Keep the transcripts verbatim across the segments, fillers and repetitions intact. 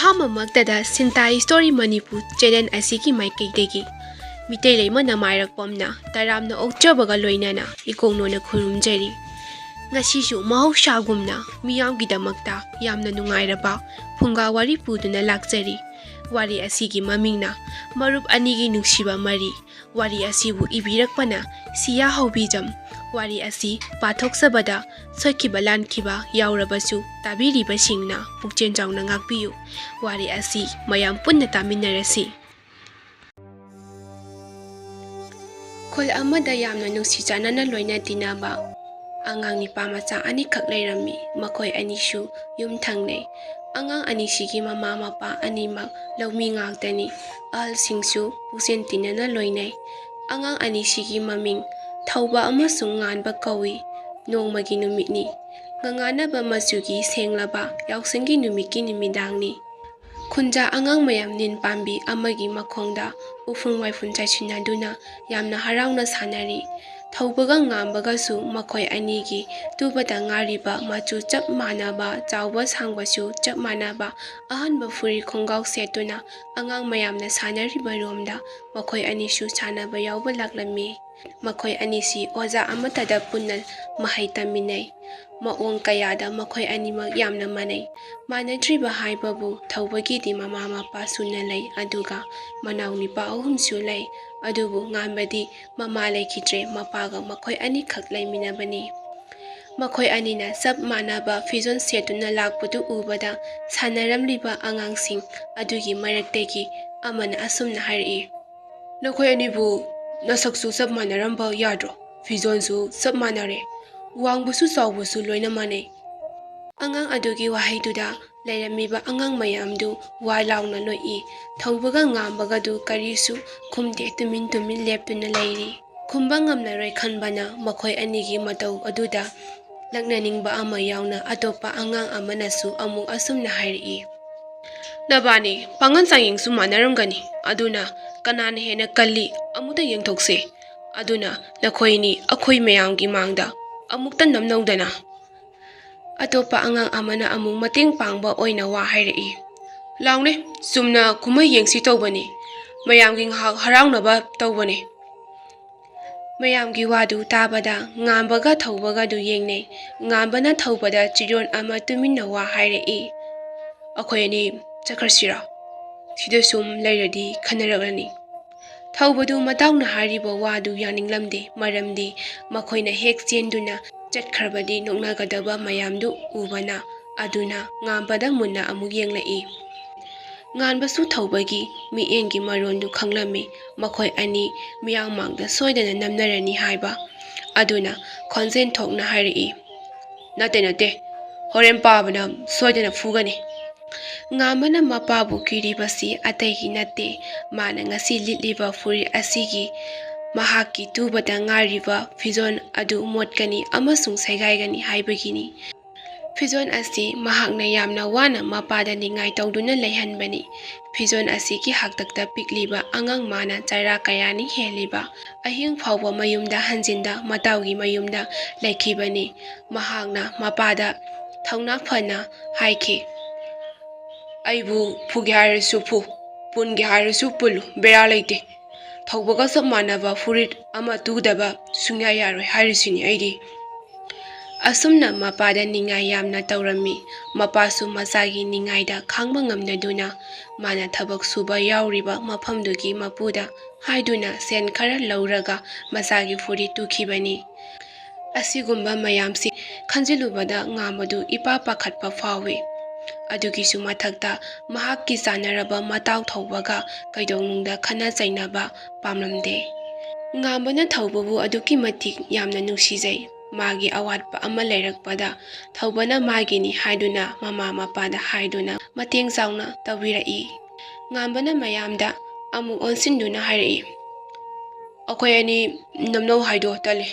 ꯑꯍꯥꯟꯕꯃꯛꯇꯗ ꯁꯤꯟꯇꯥ story Manipur channel ꯑꯁꯤꯒꯤ ꯃꯥꯏꯀꯩꯗꯒꯤ ꯃꯤꯇꯩ ꯂꯩꯃ ꯅꯃꯥꯏꯔꯛꯄꯝꯅ ꯇꯔꯥꯝꯅ ꯑꯣꯛꯆꯕꯒ ꯂꯣꯏꯅꯅ ꯏꯀꯣꯛꯅꯣꯅ ꯈꯨꯔꯨꯝꯖꯔꯤ꯫ ꯉꯁꯤꯁꯨ ꯃꯍꯧꯁꯥꯒꯨꯝꯅ ꯃꯤꯌꯥꯝꯒꯤꯗꯃꯛꯇ ꯌꯥꯝꯅ ꯅꯨꯡꯉꯥꯏꯔꯕ ꯐꯨꯡꯒꯥ ꯋꯥꯔꯤ ꯄꯨꯗꯨꯅ ꯂꯥꯛꯆꯔꯤ꯫ ꯋꯥꯔꯤ ꯑꯁꯤꯒꯤ ꯃꯃꯤꯡꯅ ꯃꯔꯨꯞ ꯑꯅꯤꯒꯤ ꯅꯨꯡꯁꯤꯕ ꯃꯔꯤ꯫ ꯋꯥꯔꯤ ꯑꯁꯤꯕꯨ ꯏꯕꯤꯔꯛꯄꯅ ꯁꯤꯌꯥ ꯍꯧꯕꯤꯖꯝ꯫ ꯋꯥꯔꯤ ꯑꯁꯤ ꯄꯥꯊꯣꯛꯆꯕꯗ ꯁꯣꯏꯈꯤꯕ ꯂꯥꯟꯈꯤꯕ ꯌꯥꯎꯔꯕꯁꯨ ꯇꯥꯕꯤꯔꯤꯕꯁꯤꯡꯅ ꯄꯨꯛꯆꯦꯜ ꯆꯥꯎꯅ ꯉꯥꯛꯄꯤꯌꯨ꯫ ꯋꯥꯔꯤ ꯑꯁꯤ ꯃꯌꯥꯝ ꯄꯨꯟꯅ ꯇꯥꯃꯤꯟꯅꯔꯁꯤ꯫ ꯈꯨꯜ ꯑꯃꯗ ꯌꯥꯝꯅ ꯅꯨꯡꯁꯤ ꯆꯥꯟꯅꯅ ꯂꯣꯏꯅ ꯇꯤꯟꯅꯕ ꯑꯉꯥꯡ ꯅꯤꯄꯥ ꯃꯆꯥ ꯑꯅꯤꯈꯛ ꯂꯩꯔꯝꯃꯤ꯫ ꯃꯈꯣꯏ ꯑꯅꯤꯁꯨ ꯌꯨꯝ ꯊꯪꯅꯩ꯫ ꯑꯉꯥꯡ ꯑꯅꯤꯁꯤꯒꯤ ꯃꯃꯥ ꯃꯄꯥ ꯑꯅꯤꯃꯛ ꯂꯧꯃꯤ ꯉꯥꯛꯇꯅꯤ꯫ ꯑꯍꯜꯁꯤꯡꯁꯨ ꯄꯨꯛꯆꯦꯟ ꯇꯤꯟꯅꯅ ꯂꯣꯏꯅꯩ꯫ ꯑꯉꯥꯡ ꯑꯅꯤꯁꯤꯒꯤ ꯃꯃꯤꯡ ꯊꯧꯕ ꯑꯃꯁꯨꯡ ꯉꯥꯟꯕ ꯀꯧꯏ꯫ ꯅꯣꯡꯃꯒꯤ ꯅꯨꯃꯤꯠꯅꯤ꯫ ꯉꯉꯥꯟꯅꯕ ꯃꯆꯨꯒꯤ ꯁꯦꯡꯂꯕ ꯌꯥꯎꯁꯪꯒꯤ ꯅꯨꯃꯤꯠꯀꯤ ꯅꯨꯃꯤꯗꯥꯡꯅꯤ꯫ ꯈꯨꯟꯖꯥ ꯑꯉꯥꯡ ꯃꯌꯥꯝ ꯅꯤꯟ ꯄꯥꯝꯕꯤ ꯑꯃꯒꯤ ꯃꯈꯣꯡꯗ ꯎꯐꯨꯟ ꯋꯥꯏꯐꯨꯟ ꯆꯥꯏꯁꯤꯟꯅꯗꯨꯅ ꯌꯥꯝꯅ ꯍꯔꯥꯎꯅ ꯁꯥꯟꯅꯔꯤ꯫ ꯊꯧꯕꯒ ꯉꯥꯟꯕꯒꯁꯨ ꯃꯈꯣꯏ ꯑꯅꯤꯒꯤ ꯇꯨꯕꯗ ꯉꯥꯏꯔꯤꯕ ꯃꯆꯨ ꯆꯞ ꯃꯥꯟꯅꯕ, ꯆꯥꯎꯕ ꯁꯥꯡꯕꯁꯨ ꯆꯞ ꯃꯥꯟꯅꯕ ꯑꯍꯟꯕ ꯐꯨꯔꯤꯠ ꯈꯣꯡꯒ꯭ꯔꯥꯎ ꯁꯦꯠꯇꯨꯅ ꯑꯉꯥꯡ ꯃꯌꯥꯝꯅ ꯁꯥꯟꯅꯔꯤꯕ ꯔꯣꯝꯗ ꯃꯈꯣꯏ ꯑꯅꯤꯁꯨ ꯁꯥꯟꯅꯕ ꯌꯥꯎꯕ ꯂꯥꯛꯂꯝꯃꯤ꯫ ꯃꯈꯣꯏ ꯑꯅꯤꯁꯤ ꯑꯣꯖꯥ ꯑꯃꯠꯇꯗ ꯄꯨꯟꯅ ꯃꯍꯩ ꯇꯝꯃꯤꯟꯅꯩ꯫ ꯃꯑꯣꯡ ꯀꯌꯥꯗ ꯃꯈꯣꯏ ꯑꯅꯤꯃꯛ ꯌꯥꯝꯅ ꯃꯥꯟꯅꯩ꯫ ꯃꯥꯟꯅꯗ꯭ꯔꯤꯕ ꯍꯥꯏꯕꯕꯨ ꯊꯧꯕꯒꯤꯗꯤ ꯃꯃꯥ ꯃꯄꯥ ꯁꯨꯅ ꯂꯩ, ꯑꯗꯨꯒ ꯃꯅꯥꯎ ꯅꯤꯄꯥ ꯑꯍꯨꯝꯁꯨ ꯂꯩ꯫ ꯑꯗꯨꯕꯨ ꯉꯥꯟꯕꯗꯤ ꯃꯃꯥ ꯂꯩꯈꯤꯗ꯭ꯔꯦ, ꯃꯄꯥꯒ ꯃꯈꯣꯏ ꯑꯅꯤꯈꯛ ꯂꯩꯃꯤꯟꯅꯕꯅꯤ꯫ ꯃꯈꯣꯏ ꯑꯅꯤꯅ ꯆꯞ ꯃꯥꯟꯅꯕ ꯐꯤꯖꯣꯜ ꯁꯦꯠꯇꯨꯅ ꯂꯥꯛꯄꯗꯨ ꯎꯕꯗ ꯁꯥꯟꯅꯔꯝꯂꯤꯕ ꯑꯉꯥꯡꯁꯤꯡ ꯑꯗꯨꯒꯤ ꯃꯔꯛꯇꯒꯤ ꯑꯃꯅ ꯑꯁꯨꯝꯅ ꯍꯥꯏꯔꯛꯏ, "ꯅꯈꯣꯏ ꯑꯅꯤꯕꯨ ꯅꯁꯛꯁꯨ ꯆꯞ ꯃꯥꯟꯅꯔꯝꯕ ꯌꯥꯗ꯭ꯔꯣ? ꯐꯤꯖꯣꯜꯁꯨ ꯆꯞ ꯃꯥꯟꯅꯔꯦ, ꯋꯥꯡꯕꯁꯨ ꯆꯥꯎꯕꯁꯨ ꯂꯣꯏꯅ ꯃꯥꯟꯅꯩ꯫" ꯑꯉꯥꯡ ꯑꯗꯨꯒꯤ ꯋꯥꯍꯩꯗꯨꯗ ꯂꯩꯔꯝꯃꯤꯕ ꯑꯉꯥꯡ ꯃꯌꯥꯝꯗꯨ ꯋꯥ ꯂꯥꯎꯅ ꯅꯣꯛꯏ꯫ ꯊꯧꯕꯒ ꯉꯥꯟꯕꯒꯗꯨ ꯀꯔꯤꯁꯨ ꯈꯨꯝꯗꯦ, ꯇꯨꯃꯤꯟ ꯇꯨꯃꯤꯟ ꯂꯦꯞꯇꯨꯅ ꯂꯩꯔꯤ꯫ ꯈꯨꯝꯕ ꯉꯝꯂꯔꯣꯏ ꯈꯟꯕꯅ ꯃꯈꯣꯏ ꯑꯅꯤꯒꯤ ꯃꯇꯧ ꯑꯗꯨꯗ ꯂꯛꯅꯅꯤꯡꯕ ꯑꯃ ꯌꯥꯎꯅ ꯑꯇꯣꯞꯄ ꯑꯉꯥꯡ ꯑꯃꯅꯁꯨ ꯑꯃꯨꯛ ꯑꯁꯨꯝꯅ ꯍꯥꯏꯔꯛꯏ, "ꯅꯕꯥꯅꯤ ꯄꯥꯡꯒꯜ ꯆꯥꯡꯌꯦꯡꯁꯨ ꯃꯥꯟꯅꯔꯝꯒꯅꯤ, ꯑꯗꯨꯅ ꯀꯅꯥꯅ ꯍꯦꯟꯅ ꯀꯜꯂꯤ ꯑꯃꯨꯛꯇ ꯌꯦꯡꯊꯣꯛꯁꯦ꯫ ꯑꯗꯨꯅ ꯅꯈꯣꯏꯅꯤ ꯑꯩꯈꯣꯏ ꯃꯌꯥꯝꯒꯤ ꯃꯥꯡꯗ ꯑꯃꯨꯛꯇ ꯅꯝꯅꯧꯗꯅ꯫" ꯑꯇꯣꯞꯄ ꯑꯉꯥꯡ ꯑꯃꯅ ꯑꯃꯨꯛ ꯃꯇꯦꯡ ꯄꯥꯡꯕ ꯑꯣꯏꯅ ꯋꯥ ꯍꯥꯏꯔꯛꯏ, "ꯂꯥꯎꯅꯦ, ꯆꯨꯝꯅ ꯀꯨꯝꯍꯩ ꯌꯦꯡꯁꯤ ꯇꯧꯕꯅꯤ, ꯃꯌꯥꯝꯒꯤ ꯉꯥꯏꯍꯥꯛ ꯍꯔꯥꯎꯅꯕ ꯇꯧꯕꯅꯤ꯫" ꯃꯌꯥꯝꯒꯤ ꯋꯥꯗꯨ ꯇꯥꯕꯗ ꯉꯥꯟꯕꯒ ꯊꯧꯕꯒꯗꯨ ꯌꯦꯡꯅꯩ꯫ ꯉꯥꯟꯕꯅ ꯊꯧꯕꯗ ꯆꯤꯔꯣꯟ ꯑꯃ ꯇꯨꯃꯤꯟꯅ ꯋꯥ ꯍꯥꯏꯔꯛꯏ, "ꯑꯩꯈꯣꯏ ꯑꯅꯤ ꯆꯠꯈ꯭ꯔꯁꯤꯔꯣ? ꯁꯤꯗ ꯁꯨꯝ ꯂꯩꯔꯗꯤ ꯈꯟꯅꯔꯛꯂꯅꯤ꯫" ꯊꯧꯕꯗꯨ ꯃꯇꯥꯎꯅ ꯍꯥꯏꯔꯤꯕ ꯋꯥꯗꯨ ꯌꯥꯅꯤꯡꯂꯝꯗꯦ, ꯃꯔꯝꯗꯤ ꯃꯈꯣꯏꯅ ꯍꯦꯛ ꯆꯦꯟꯗꯨꯅ ꯆꯠꯈ꯭ꯔꯕꯗꯤ ꯅꯣꯛꯅꯒꯗꯕ ꯃꯌꯥꯝꯗꯨ ꯎꯕꯅ꯫ ꯑꯗꯨꯅ ꯉꯥꯟꯕꯗ ꯃꯨꯟꯅ ꯑꯃꯨꯛ ꯌꯦꯡꯂꯛꯏ꯫ ꯉꯥꯟꯕꯁꯨ ꯊꯧꯕꯒꯤ ꯃꯤꯠꯌꯦꯡꯒꯤ ꯃꯔꯣꯟꯗꯨ ꯈꯪꯂꯝꯃꯤ꯫ ꯃꯈꯣꯏ ꯑꯅꯤ ꯃꯤꯌꯥꯝ ꯃꯥꯡꯗ ꯁꯣꯏꯗꯅ ꯅꯝꯅꯔꯅꯤ ꯍꯥꯏꯕ꯫ ꯑꯗꯨꯅ ꯈꯣꯟꯖꯦꯜ ꯊꯣꯛꯅ ꯍꯥꯏꯔꯛꯏ, "ꯅꯠꯇꯦ, ꯅꯠꯇꯦ, ꯍꯣꯔꯦꯟ ꯄꯥꯕꯅ ꯁꯣꯏꯗꯅ ꯐꯨꯒꯅꯤ꯫" ꯉꯥꯟꯕꯅ ꯃꯄꯥꯕꯨ ꯀꯤꯔꯤꯕꯁꯤ ꯑꯇꯩꯒꯤ ꯅꯠꯇꯦ꯫ ꯃꯥꯅ ꯉꯁꯤ ꯂꯤꯠꯂꯤꯕ ꯐꯨꯔꯤꯠ ꯑꯁꯤꯒꯤ ꯃꯍꯥꯛꯀꯤ ꯇꯨꯕꯗ ꯉꯥꯏꯔꯤꯕ ꯐꯤꯖꯣꯜ ꯑꯗꯨ ꯃꯣꯠꯀꯅꯤ ꯑꯃꯁꯨꯡ ꯁꯦꯒꯥꯏꯒꯅꯤ ꯍꯥꯏꯕꯒꯤꯅꯤ꯫ ꯐꯤꯖꯣꯜ ꯑꯁꯤ ꯃꯍꯥꯛꯅ ꯌꯥꯝꯅ ꯋꯥꯅ ꯃꯄꯥꯗ ꯅꯤꯡꯉꯥꯏ ꯇꯧꯗꯨꯅ ꯂꯩꯍꯟꯕꯅꯤ꯫ ꯐꯤꯖꯣꯜ ꯑꯁꯤꯒꯤ ꯍꯥꯛꯇꯛꯇ ꯄꯤꯛꯂꯤꯕ ꯑꯉꯥꯡ ꯃꯥꯅ ꯆꯔꯥ ꯀꯌꯥꯅꯤ ꯍꯦꯜꯂꯤꯕ ꯑꯍꯤꯡ ꯐꯥꯎꯕ ꯃꯌꯨꯝꯗ ꯍꯟꯖꯤꯟꯗ ꯃꯇꯥꯎꯒꯤ ꯃꯌꯨꯝꯗ ꯂꯩꯈꯤꯕꯅꯤ꯫ ꯃꯍꯥꯛꯅ ꯃꯄꯥꯗ ꯊꯧꯅꯥ ꯐꯅ ꯍꯥꯏꯈꯤ, "ꯑꯩꯕꯨ ꯐꯨꯒꯦ ꯍꯥꯏꯔꯁꯨ ꯐꯨ, ꯄꯨꯟꯒꯦ ꯍꯥꯏꯔꯁꯨ ꯄꯨꯜꯂꯨ, ꯕꯦꯔꯥ ꯂꯩꯇꯦ꯫ ꯊꯧꯕꯒ ꯆꯞ ꯃꯥꯟꯅꯕ ꯐꯨꯔꯤꯠ ꯑꯃ ꯇꯨꯗꯕ ꯁꯨꯡꯌꯥ ꯌꯥꯔꯣꯏ ꯍꯥꯏꯔꯤꯁꯤꯅꯤ ꯑꯩꯗꯤ꯫" ꯑꯁꯨꯝꯅ ꯃꯄꯥꯗ ꯅꯤꯡꯉꯥꯏ ꯌꯥꯝꯅ ꯇꯧꯔꯝꯃꯤ꯫ ꯃꯄꯥꯁꯨ ꯃꯆꯥꯒꯤ ꯅꯤꯡꯉꯥꯏꯗ ꯈꯥꯡꯕ ꯉꯝꯗꯗꯨꯅ ꯃꯥꯅ ꯊꯕꯛ ꯁꯨꯕ ꯌꯥꯎꯔꯤꯕ ꯃꯐꯝꯗꯨꯒꯤ ꯃꯄꯨꯗ ꯍꯥꯏꯗꯨꯅ ꯁꯦꯟ ꯈꯔ ꯂꯧꯔꯒ ꯃꯆꯥꯒꯤ ꯐꯨꯔꯤꯠ ꯇꯨꯈꯤꯕꯅꯤ꯫ ꯑꯁꯤꯒꯨꯝꯕ ꯃꯌꯥꯝꯁꯤ ꯈꯟꯖꯤꯜꯂꯨꯕꯗ ꯉꯥꯟꯕꯗꯨ ꯏꯄꯥ ꯄꯥꯈꯠꯄ ꯐꯥꯎꯏ꯫ ꯑꯗꯨꯒꯤꯁꯨ ꯃꯊꯛꯇ ꯃꯍꯥꯛꯀꯤ ꯆꯥꯟꯅꯔꯕ ꯃꯇꯥꯎ ꯊꯧꯕꯒ ꯀꯩꯗꯧꯅꯨꯡꯗ ꯈꯠꯅ ꯆꯩꯅꯕ ꯄꯥꯝꯂꯝꯗꯦ꯫ ꯉꯥꯟꯕꯅ ꯊꯧꯕꯕꯨ ꯑꯗꯨꯛꯀꯤ ꯃꯇꯤꯛ ꯌꯥꯝꯅ ꯅꯨꯡꯁꯤꯖꯩ꯫ ꯃꯥꯒꯤ ꯑꯋꯥꯠꯄ ꯑꯃ ꯂꯩꯔꯛꯄꯗ ꯊꯧꯕꯅ ꯃꯥꯒꯤꯅꯤ ꯍꯥꯏꯗꯨꯅ ꯃꯃꯥ ꯃꯄꯥꯗ ꯍꯥꯏꯗꯨꯅ ꯃꯇꯦꯡ ꯆꯥꯎꯅ ꯇꯧꯕꯤꯔꯛꯏ꯫ ꯉꯥꯟꯕꯅ ꯃꯌꯥꯝꯗ ꯑꯃꯨꯛ ꯑꯣꯟꯁꯤꯟꯗꯨꯅ ꯍꯥꯏꯔꯛꯏ, "ꯑꯩꯈꯣꯏ ꯑꯅꯤ ꯅꯝꯅꯧ ꯍꯥꯏꯗꯣ ꯇꯜꯂꯤ꯫"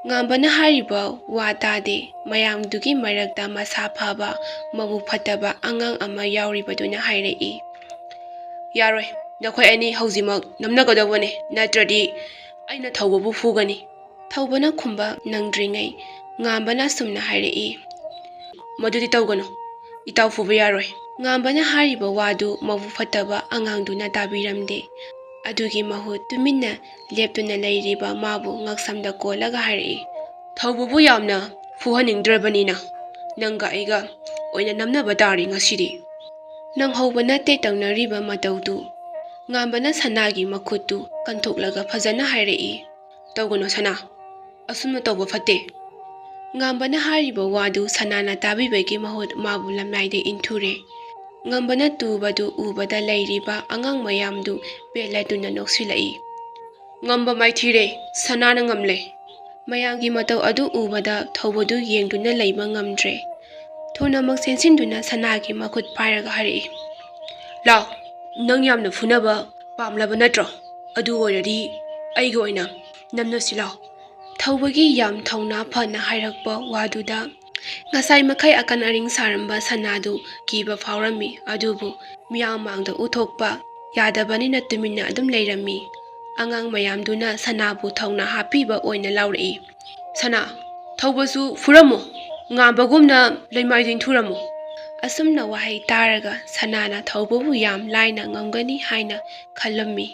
ꯉꯥꯟꯕꯅ ꯍꯥꯏꯔꯤꯕ ꯋꯥ ꯇꯥꯗꯦ꯫ ꯃꯌꯥꯝꯗꯨꯒꯤ ꯃꯔꯛꯇ ꯃꯁꯥ ꯐꯕ, ꯃꯕꯨꯛ ꯐꯠꯇꯕ ꯑꯉꯥꯡ ꯑꯃ ꯌꯥꯎꯔꯤꯕꯗꯨꯅ ꯍꯥꯏꯔꯛꯏ, "ꯌꯥꯔꯣꯏ, ꯅꯈꯣꯏ ꯑꯅꯤ ꯍꯧꯖꯤꯛꯃꯛ ꯅꯝꯅꯒꯗꯧꯕꯅꯤ, ꯅꯠꯇ꯭ꯔꯗꯤ ꯑꯩꯅ ꯊꯧꯕꯕꯨ ꯐꯨꯒꯅꯤ꯫" ꯊꯧꯕꯅ ꯈꯨꯝꯕ ꯅꯪꯗ꯭ꯔꯤꯉꯩ ꯉꯥꯟꯕꯅ ꯑꯁꯨꯝꯅ ꯍꯥꯏꯔꯛꯏ, "ꯃꯗꯨꯗꯤ ꯇꯧꯒꯅꯨ, ꯏꯇꯥꯎ ꯐꯨꯕ ꯌꯥꯔꯣꯏ꯫ ꯉꯥꯝꯕꯅ ꯍꯥꯏꯔꯤꯕ ꯋꯥꯗꯨ ꯃꯕꯨꯛ ꯐꯠꯇꯕ ꯑꯉꯥꯡꯗꯨꯅ ꯇꯥꯕꯤꯔꯝꯗꯦ꯫ ꯑꯗꯨꯒꯤ ꯃꯍꯨꯠ ꯇꯨꯃꯤꯟꯅ ꯂꯦꯞꯇꯨꯅ ꯂꯩꯔꯤꯕ ꯃꯥꯕꯨ ꯉꯛꯁꯝꯗ ꯀꯣꯜꯂꯒ ꯍꯥꯏꯔꯛꯏ, "ꯊꯧꯕꯕꯨ ꯌꯥꯝꯅ ꯐꯨꯍꯟꯅꯤꯡꯗ꯭ꯔꯕꯅꯤꯅ ꯅꯪꯒ ꯑꯩꯒ ꯑꯣꯏꯅ ꯅꯝꯅꯕ ꯇꯥꯔꯤ ꯉꯁꯤꯗꯤ"꯫ ꯅꯪꯍꯧꯕ ꯅꯠꯇꯦ ꯇꯧꯅꯔꯤꯕ ꯃꯇꯧꯗꯨ꯫ ꯉꯥꯝꯕꯅ ꯁꯅꯥꯒꯤ ꯃꯈꯨꯠꯇꯨ ꯀꯟꯊꯣꯛꯂꯒ ꯐꯖꯅ ꯍꯥꯏꯔꯛꯏ, "ꯇꯧꯒꯅꯨ ꯁꯅꯥ, ꯑꯁꯨꯝꯅ ꯇꯧꯕ ꯐꯠꯇꯦ"꯫ ꯉꯥꯝꯕꯅ ꯍꯥꯏꯔꯤꯕ ꯋꯥꯗꯨ ꯁꯅꯥꯅ ꯇꯥꯕꯤꯕꯒꯤ ꯃꯍꯨꯠ ꯃꯥꯕꯨ ꯂꯝꯂꯥꯏꯗ ꯏꯟꯊꯨꯔꯦ꯫ ꯉꯝꯕꯅ ꯇꯨꯕꯗꯨ ꯎꯕꯗ ꯂꯩꯔꯤꯕ ꯑꯉꯥꯡ ꯃꯌꯥꯝꯗꯨ ꯄꯦꯜꯂꯗꯨꯅ ꯅꯣꯛꯁꯤꯜꯂꯛꯏ꯫ "ꯉꯝꯕ ꯃꯥꯏꯊꯤꯔꯦ, ꯁꯅꯥꯅ ꯉꯝꯂꯦ"꯫ ꯃꯌꯥꯝꯒꯤ ꯃꯇꯧ ꯑꯗꯨ ꯎꯕꯗ ꯊꯧꯕꯗꯨ ꯌꯦꯡꯗꯨꯅ ꯂꯩꯕ ꯉꯝꯗ꯭ꯔꯦ꯫ ꯊꯨꯅꯃꯛ ꯆꯦꯟꯁꯤꯟꯗꯨꯅ ꯁꯅꯥꯒꯤ ꯃꯈꯨꯠ ꯄꯥꯏꯔꯒ ꯍꯥꯏꯔꯛꯏ, "ꯂꯥꯎ, ꯅꯪ ꯌꯥꯝꯅ ꯐꯨꯅꯕ ꯄꯥꯝꯂꯕ ꯅꯠꯇ꯭ꯔꯣ? ꯑꯗꯨ ꯑꯣꯏꯔꯗꯤ ꯑꯩꯒ ꯑꯣꯏꯅ ꯅꯝꯅꯁꯤ ꯂꯥꯎ"꯫ ꯊꯧꯕꯒꯤ ꯌꯥꯝ ꯊꯧꯅꯥ ꯐꯅ ꯍꯥꯏꯔꯛꯄ ꯋꯥꯗꯨꯗ ꯉꯁꯥꯏ ꯃꯈꯩ ꯑꯀꯟ ꯑꯔꯤꯡ ꯁꯥꯔꯝꯕ ꯁꯅꯥꯗꯨ ꯀꯤꯕ ꯐꯥꯎꯔꯝꯃꯤ, ꯑꯗꯨꯕꯨ ꯃꯤꯌꯥꯝ ꯃꯥꯡꯗ ꯎꯊꯣꯛꯄ ꯌꯥꯗꯕꯅꯤꯅ ꯇꯨꯃꯤꯟꯅ ꯑꯗꯨꯝ ꯂꯩꯔꯝꯃꯤ꯫ ꯑꯉꯥꯡ ꯃꯌꯥꯝꯗꯨꯅ ꯁꯅꯥꯕꯨ ꯊꯧꯅꯥ ꯍꯥꯞꯄꯤꯕ ꯑꯣꯏꯅ ꯂꯥꯎꯔꯛꯏ, "ꯁꯅꯥ, ꯊꯧꯕꯁꯨ ꯐꯨꯔꯝꯃꯨ, ꯉꯥꯝꯕꯒꯨꯝꯅ ꯂꯩꯃꯥꯏꯗ ꯏꯟꯊꯨꯔꯝꯃꯨ"꯫ ꯑꯁꯨꯝꯅ ꯋꯥꯍꯩ ꯇꯥꯔꯒ ꯁꯅꯥꯅ ꯊꯧꯕꯕꯨ ꯌꯥꯝ ꯂꯥꯏꯅ ꯉꯝꯒꯅꯤ ꯍꯥꯏꯅ ꯈꯜꯂꯝꯃꯤ꯫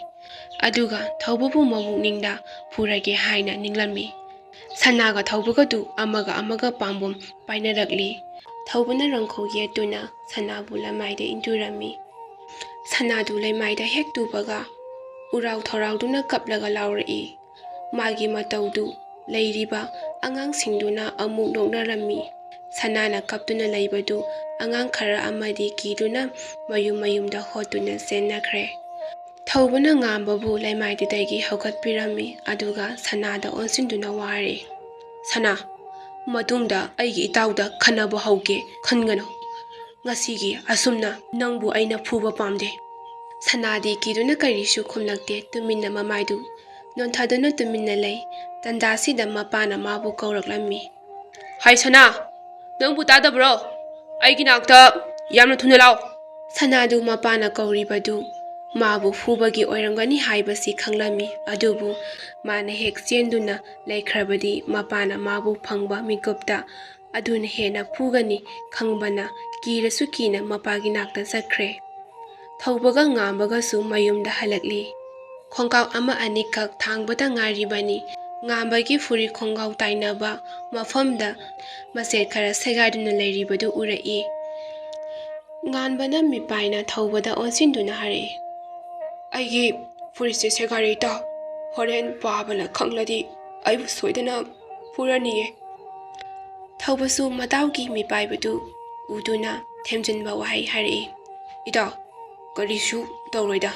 ꯑꯗꯨꯒ ꯊꯧꯕꯕꯨ ꯃꯕꯨꯛꯅꯤꯡꯗ ꯐꯨꯔꯒꯦ ꯍꯥꯏꯅ ꯅꯤꯡꯂꯝꯃꯤ꯫ ꯁꯅꯥꯒ ꯊꯧꯕꯒꯗꯨ ꯑꯃꯒ ꯑꯃꯒ ꯄꯥꯝꯕꯣꯝ ꯄꯥꯏꯅꯔꯛꯂꯤ꯫ ꯊꯧꯕꯅ ꯔꯪꯈꯣ ꯌꯦꯠꯇꯨꯅ ꯁꯅꯥꯕꯨ ꯂꯩꯃꯥꯏꯗ ꯏꯟꯊꯨꯔꯝꯃꯤ꯫ ꯁꯅꯥꯗꯨ ꯂꯩꯃꯥꯏꯗ ꯍꯦꯛ ꯇꯨꯕꯒ ꯎꯔꯥꯎ ꯊꯔꯥꯎꯗꯨꯅ ꯀꯞꯂꯒ ꯂꯥꯎꯔꯛꯏ꯫ ꯃꯥꯒꯤ ꯃꯇꯧꯗꯨ ꯂꯩꯔꯤꯕ ꯑꯉꯥꯡꯁꯤꯡꯗꯨꯅ ꯑꯃꯨꯛ ꯅꯣꯛꯅꯔꯝꯃꯤ꯫ ꯁꯅꯥꯅ ꯀꯞꯇꯨꯅ ꯂꯩꯕꯗꯨ ꯑꯉꯥꯡ ꯈꯔ ꯑꯃꯗꯤ ꯀꯤꯗꯨꯅ ꯃꯌꯨꯝ ꯃꯌꯨꯝꯗ ꯍꯣꯠꯇꯨꯅ ꯆꯦꯟꯅꯈ꯭ꯔꯦ꯫ ꯊꯧꯕꯅ ꯉꯥꯝꯕꯕꯨ ꯂꯩꯃꯥꯏꯗꯨꯗꯒꯤ ꯍꯧꯒꯠꯄꯤꯔꯝꯃꯤ, ꯑꯗꯨꯒ ꯁꯅꯥꯗ ꯑꯣꯟꯁꯤꯟꯗꯨꯅ ꯋꯥꯔꯦ, "ꯁꯅꯥ, ꯃꯇꯨꯡꯗ ꯑꯩꯒꯤ ꯏꯇꯥꯎꯗ ꯈꯟꯅꯕ ꯍꯧꯒꯦ ꯈꯟꯒꯅꯨ꯫ ꯉꯁꯤꯒꯤ ꯑꯁꯨꯝꯅ ꯅꯪꯕꯨ ꯑꯩꯅ ꯐꯨꯕ ꯄꯥꯝꯗꯦ"꯫ ꯁꯅꯥꯗꯤ ꯀꯤꯗꯨꯅ ꯀꯔꯤꯁꯨ ꯈꯨꯝꯂꯛꯇꯦ, ꯇꯨꯃꯤꯟꯅ ꯃꯃꯥꯏꯗꯨ ꯅꯣꯟꯊꯗꯨꯅ ꯇꯨꯃꯤꯟꯅ ꯂꯩ꯫ ꯇꯟꯖꯥꯁꯤꯗ ꯃꯄꯥꯅ ꯃꯥꯕꯨ ꯀꯧꯔꯛꯂꯝꯃꯤ꯫ "ꯍꯥꯏ ꯁꯅꯥ, ꯅꯪꯕꯨ ꯇꯥꯗꯕ꯭ꯔꯣ? ꯑꯩꯒꯤ ꯅꯥꯛꯇ ꯌꯥꯝꯅ ꯊꯨꯅ ꯂꯥꯎ"꯫ ꯁꯅꯥꯗꯨ ꯃꯄꯥꯅ ꯀꯧꯔꯤꯕꯗꯨ ꯃꯥꯕꯨ ꯐꯨꯕꯒꯤ ꯑꯣꯏꯔꯝꯒꯅꯤ ꯍꯥꯏꯕꯁꯤ ꯈꯪꯂꯝꯃꯤ, ꯑꯗꯨꯕꯨ ꯃꯥꯅ ꯍꯦꯛ ꯆꯦꯟꯗꯨꯅ ꯂꯩꯈ꯭ꯔꯕꯗꯤ ꯃꯄꯥꯅ ꯃꯥꯕꯨ ꯐꯪꯕ ꯃꯤꯀꯨꯞꯇ ꯑꯗꯨꯅ ꯍꯦꯟꯅ ꯐꯨꯒꯅꯤ ꯈꯪꯕꯅ ꯀꯤꯔꯁꯨ ꯀꯤꯅ ꯃꯄꯥꯒꯤ ꯅꯥꯛꯇ ꯆꯠꯈ꯭ꯔꯦ꯫ ꯊꯧꯕꯒ ꯉꯥꯟꯕꯒꯁꯨ ꯃꯌꯨꯝꯗ ꯍꯜꯂꯛꯂꯤ꯫ ꯈꯣꯡꯒ꯭ꯔꯥꯎ ꯑꯃ ꯑꯅꯤꯈꯛ ꯊꯥꯡꯕꯗ ꯉꯥꯏꯔꯤꯕꯅꯤ꯫ ꯉꯥꯟꯕꯒꯤ ꯐꯨꯔꯤꯠ ꯈꯣꯡꯒ꯭ꯔꯥꯎ ꯇꯥꯏꯅꯕ ꯃꯐꯝꯗ ꯃꯆꯦꯠ ꯈꯔ ꯁꯦꯒꯥꯏꯗꯨꯅ ꯂꯩꯔꯤꯕꯗꯨ ꯎꯔꯛꯏ꯫ ꯉꯥꯟꯕꯅ ꯃꯤꯄꯥꯏꯅ ꯊꯧꯕꯗ ꯑꯣꯟꯁꯤꯟꯗꯨꯅ ꯍꯥꯏꯔꯛꯏ, "ꯑꯩꯒꯤ ꯐꯨꯔꯤꯠꯁꯦ ꯁꯦꯒꯥꯏꯔꯦ ꯏꯇꯥꯎ꯫ ꯍꯣꯔꯦꯟ ꯄꯥꯕꯅ ꯈꯪꯂꯗꯤ ꯑꯩꯕꯨ ꯁꯣꯏꯗꯅ ꯐꯨꯔꯅꯤꯌꯦ꯫" ꯊꯧꯕꯁꯨ ꯃꯇꯥꯎꯒꯤ ꯃꯤꯄꯥꯏꯕꯗꯨ ꯎꯗꯨꯅ ꯊꯦꯝꯖꯤꯟꯕ ꯋꯥꯍꯩ ꯍꯥꯏꯔꯛꯏ, "ꯏꯇꯥꯎ, ꯀꯔꯤꯁꯨ ꯇꯧꯔꯣꯏꯗ꯫